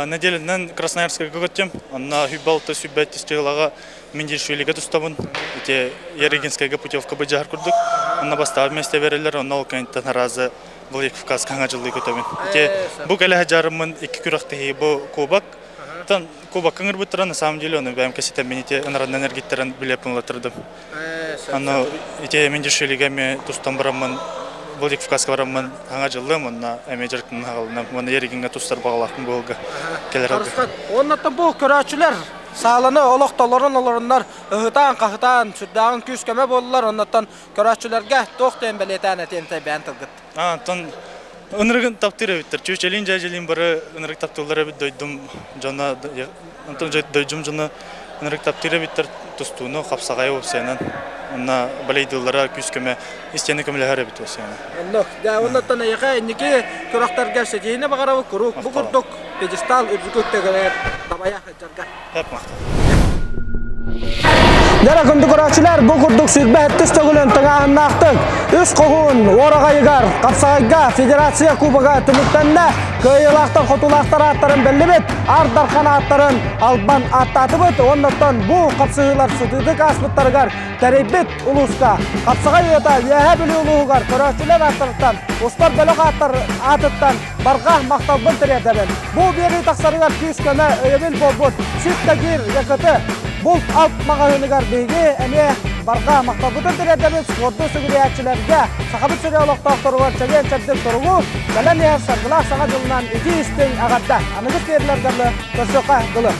неделянан Красноярскайга көттүм. Онно хүббалты сүббэт чыгылаҕа Миндишвилигэ тустабын. Ити Ярыгинскайга путевка быдьаһар курдук. Онно бастаабы месте береллер, онно ол кэнниттэн аразы Владикавказка хаҥа дьыллыы көтөбүн. Ити бу кэлэ жарыммын икки күрэхтэһии бу кубок. Тан кубокка ыҥырбыттара на самом деле ону бэйэм кэситэммин ити ынараннан эргиттэрэн билиэппин ылаттардым. Аны ити Миндишвилигэ эмиэ тустан бараммын Владикавказка бараммын хаҥа дьыллым уонна эмиэ дьарыктанан хаалынам уонна Еригиҥҥэ тустар баҕалаахпын буолга кэлэр алга. Уоннаттан бу көрөөччүлэр сааланы олох толорон олороннор ыһытаан-хаһытаан сүрдээҕин күүс-көмө буоллулар. Оннуттан көрөөччүлэргэ туох диэн бэлиэтээн этиэн тэйбээн тылгыт. Онтон ынырыгын таптыыр эбиттэр. Чүүчэлиин дьээдьэлиин бары ынырык таптыыллар эбит дойдум дьоно онтон дойдум дьоно ынырык таптыыр эбиттэр тустууну хапсаҕайы уопсайынан онно балейдыыллара күүс-көмө истиэни көмөлөһөр эбит уопсайынан. Оннук. Дьэ, оннуттан эйиэхэ инники күрэхтэргэ ситиһиини баҕарабыт куруук бу курдук пьедестал үрдүкү үктэгэр дабайа сылдьарга. Дьэ, күндү көрөөччүлэр, бу курдук 27 төгүлүн тыҥааһыннаахтык үс хоһуун уораҕайыгар хапсаҕайга Федерация Кубога түмүктэннэ. Кыайыылаахтар хотуулаахтар ааттарын биллибит, Аар Дархан ааттарын албан ааттаатыбыт. Оннуттан бу хапсыһыылар сытыытык ааспыттарыгар тэрийбит улууска хапсаҕай уйата Үөһээ Бүлүү улууһугар көрөөччүлэр ааттарыттан, устар бөлөх ааттар аатыттан барҕа махталбын тириэрдэбин. Бу биэрии тахсарыгар күүс-көмө, өйөбүл буолбут Сип-Тагир ЯКТ булт-алт маҕаһыыныгар биһиги эмиэ барҕа махталбытын тириэрдэбит спорду сүгүрүйээччилэргэ, Сахабыт сирэ олохтоохторугар чэгиэн-чэбдик туругу, кэлэн иһэр саргылаах саҥа дьылынан итии-истиҥ эҕэрдэ! Аныгыс биэриилэргэ көрсүөххэ дылы!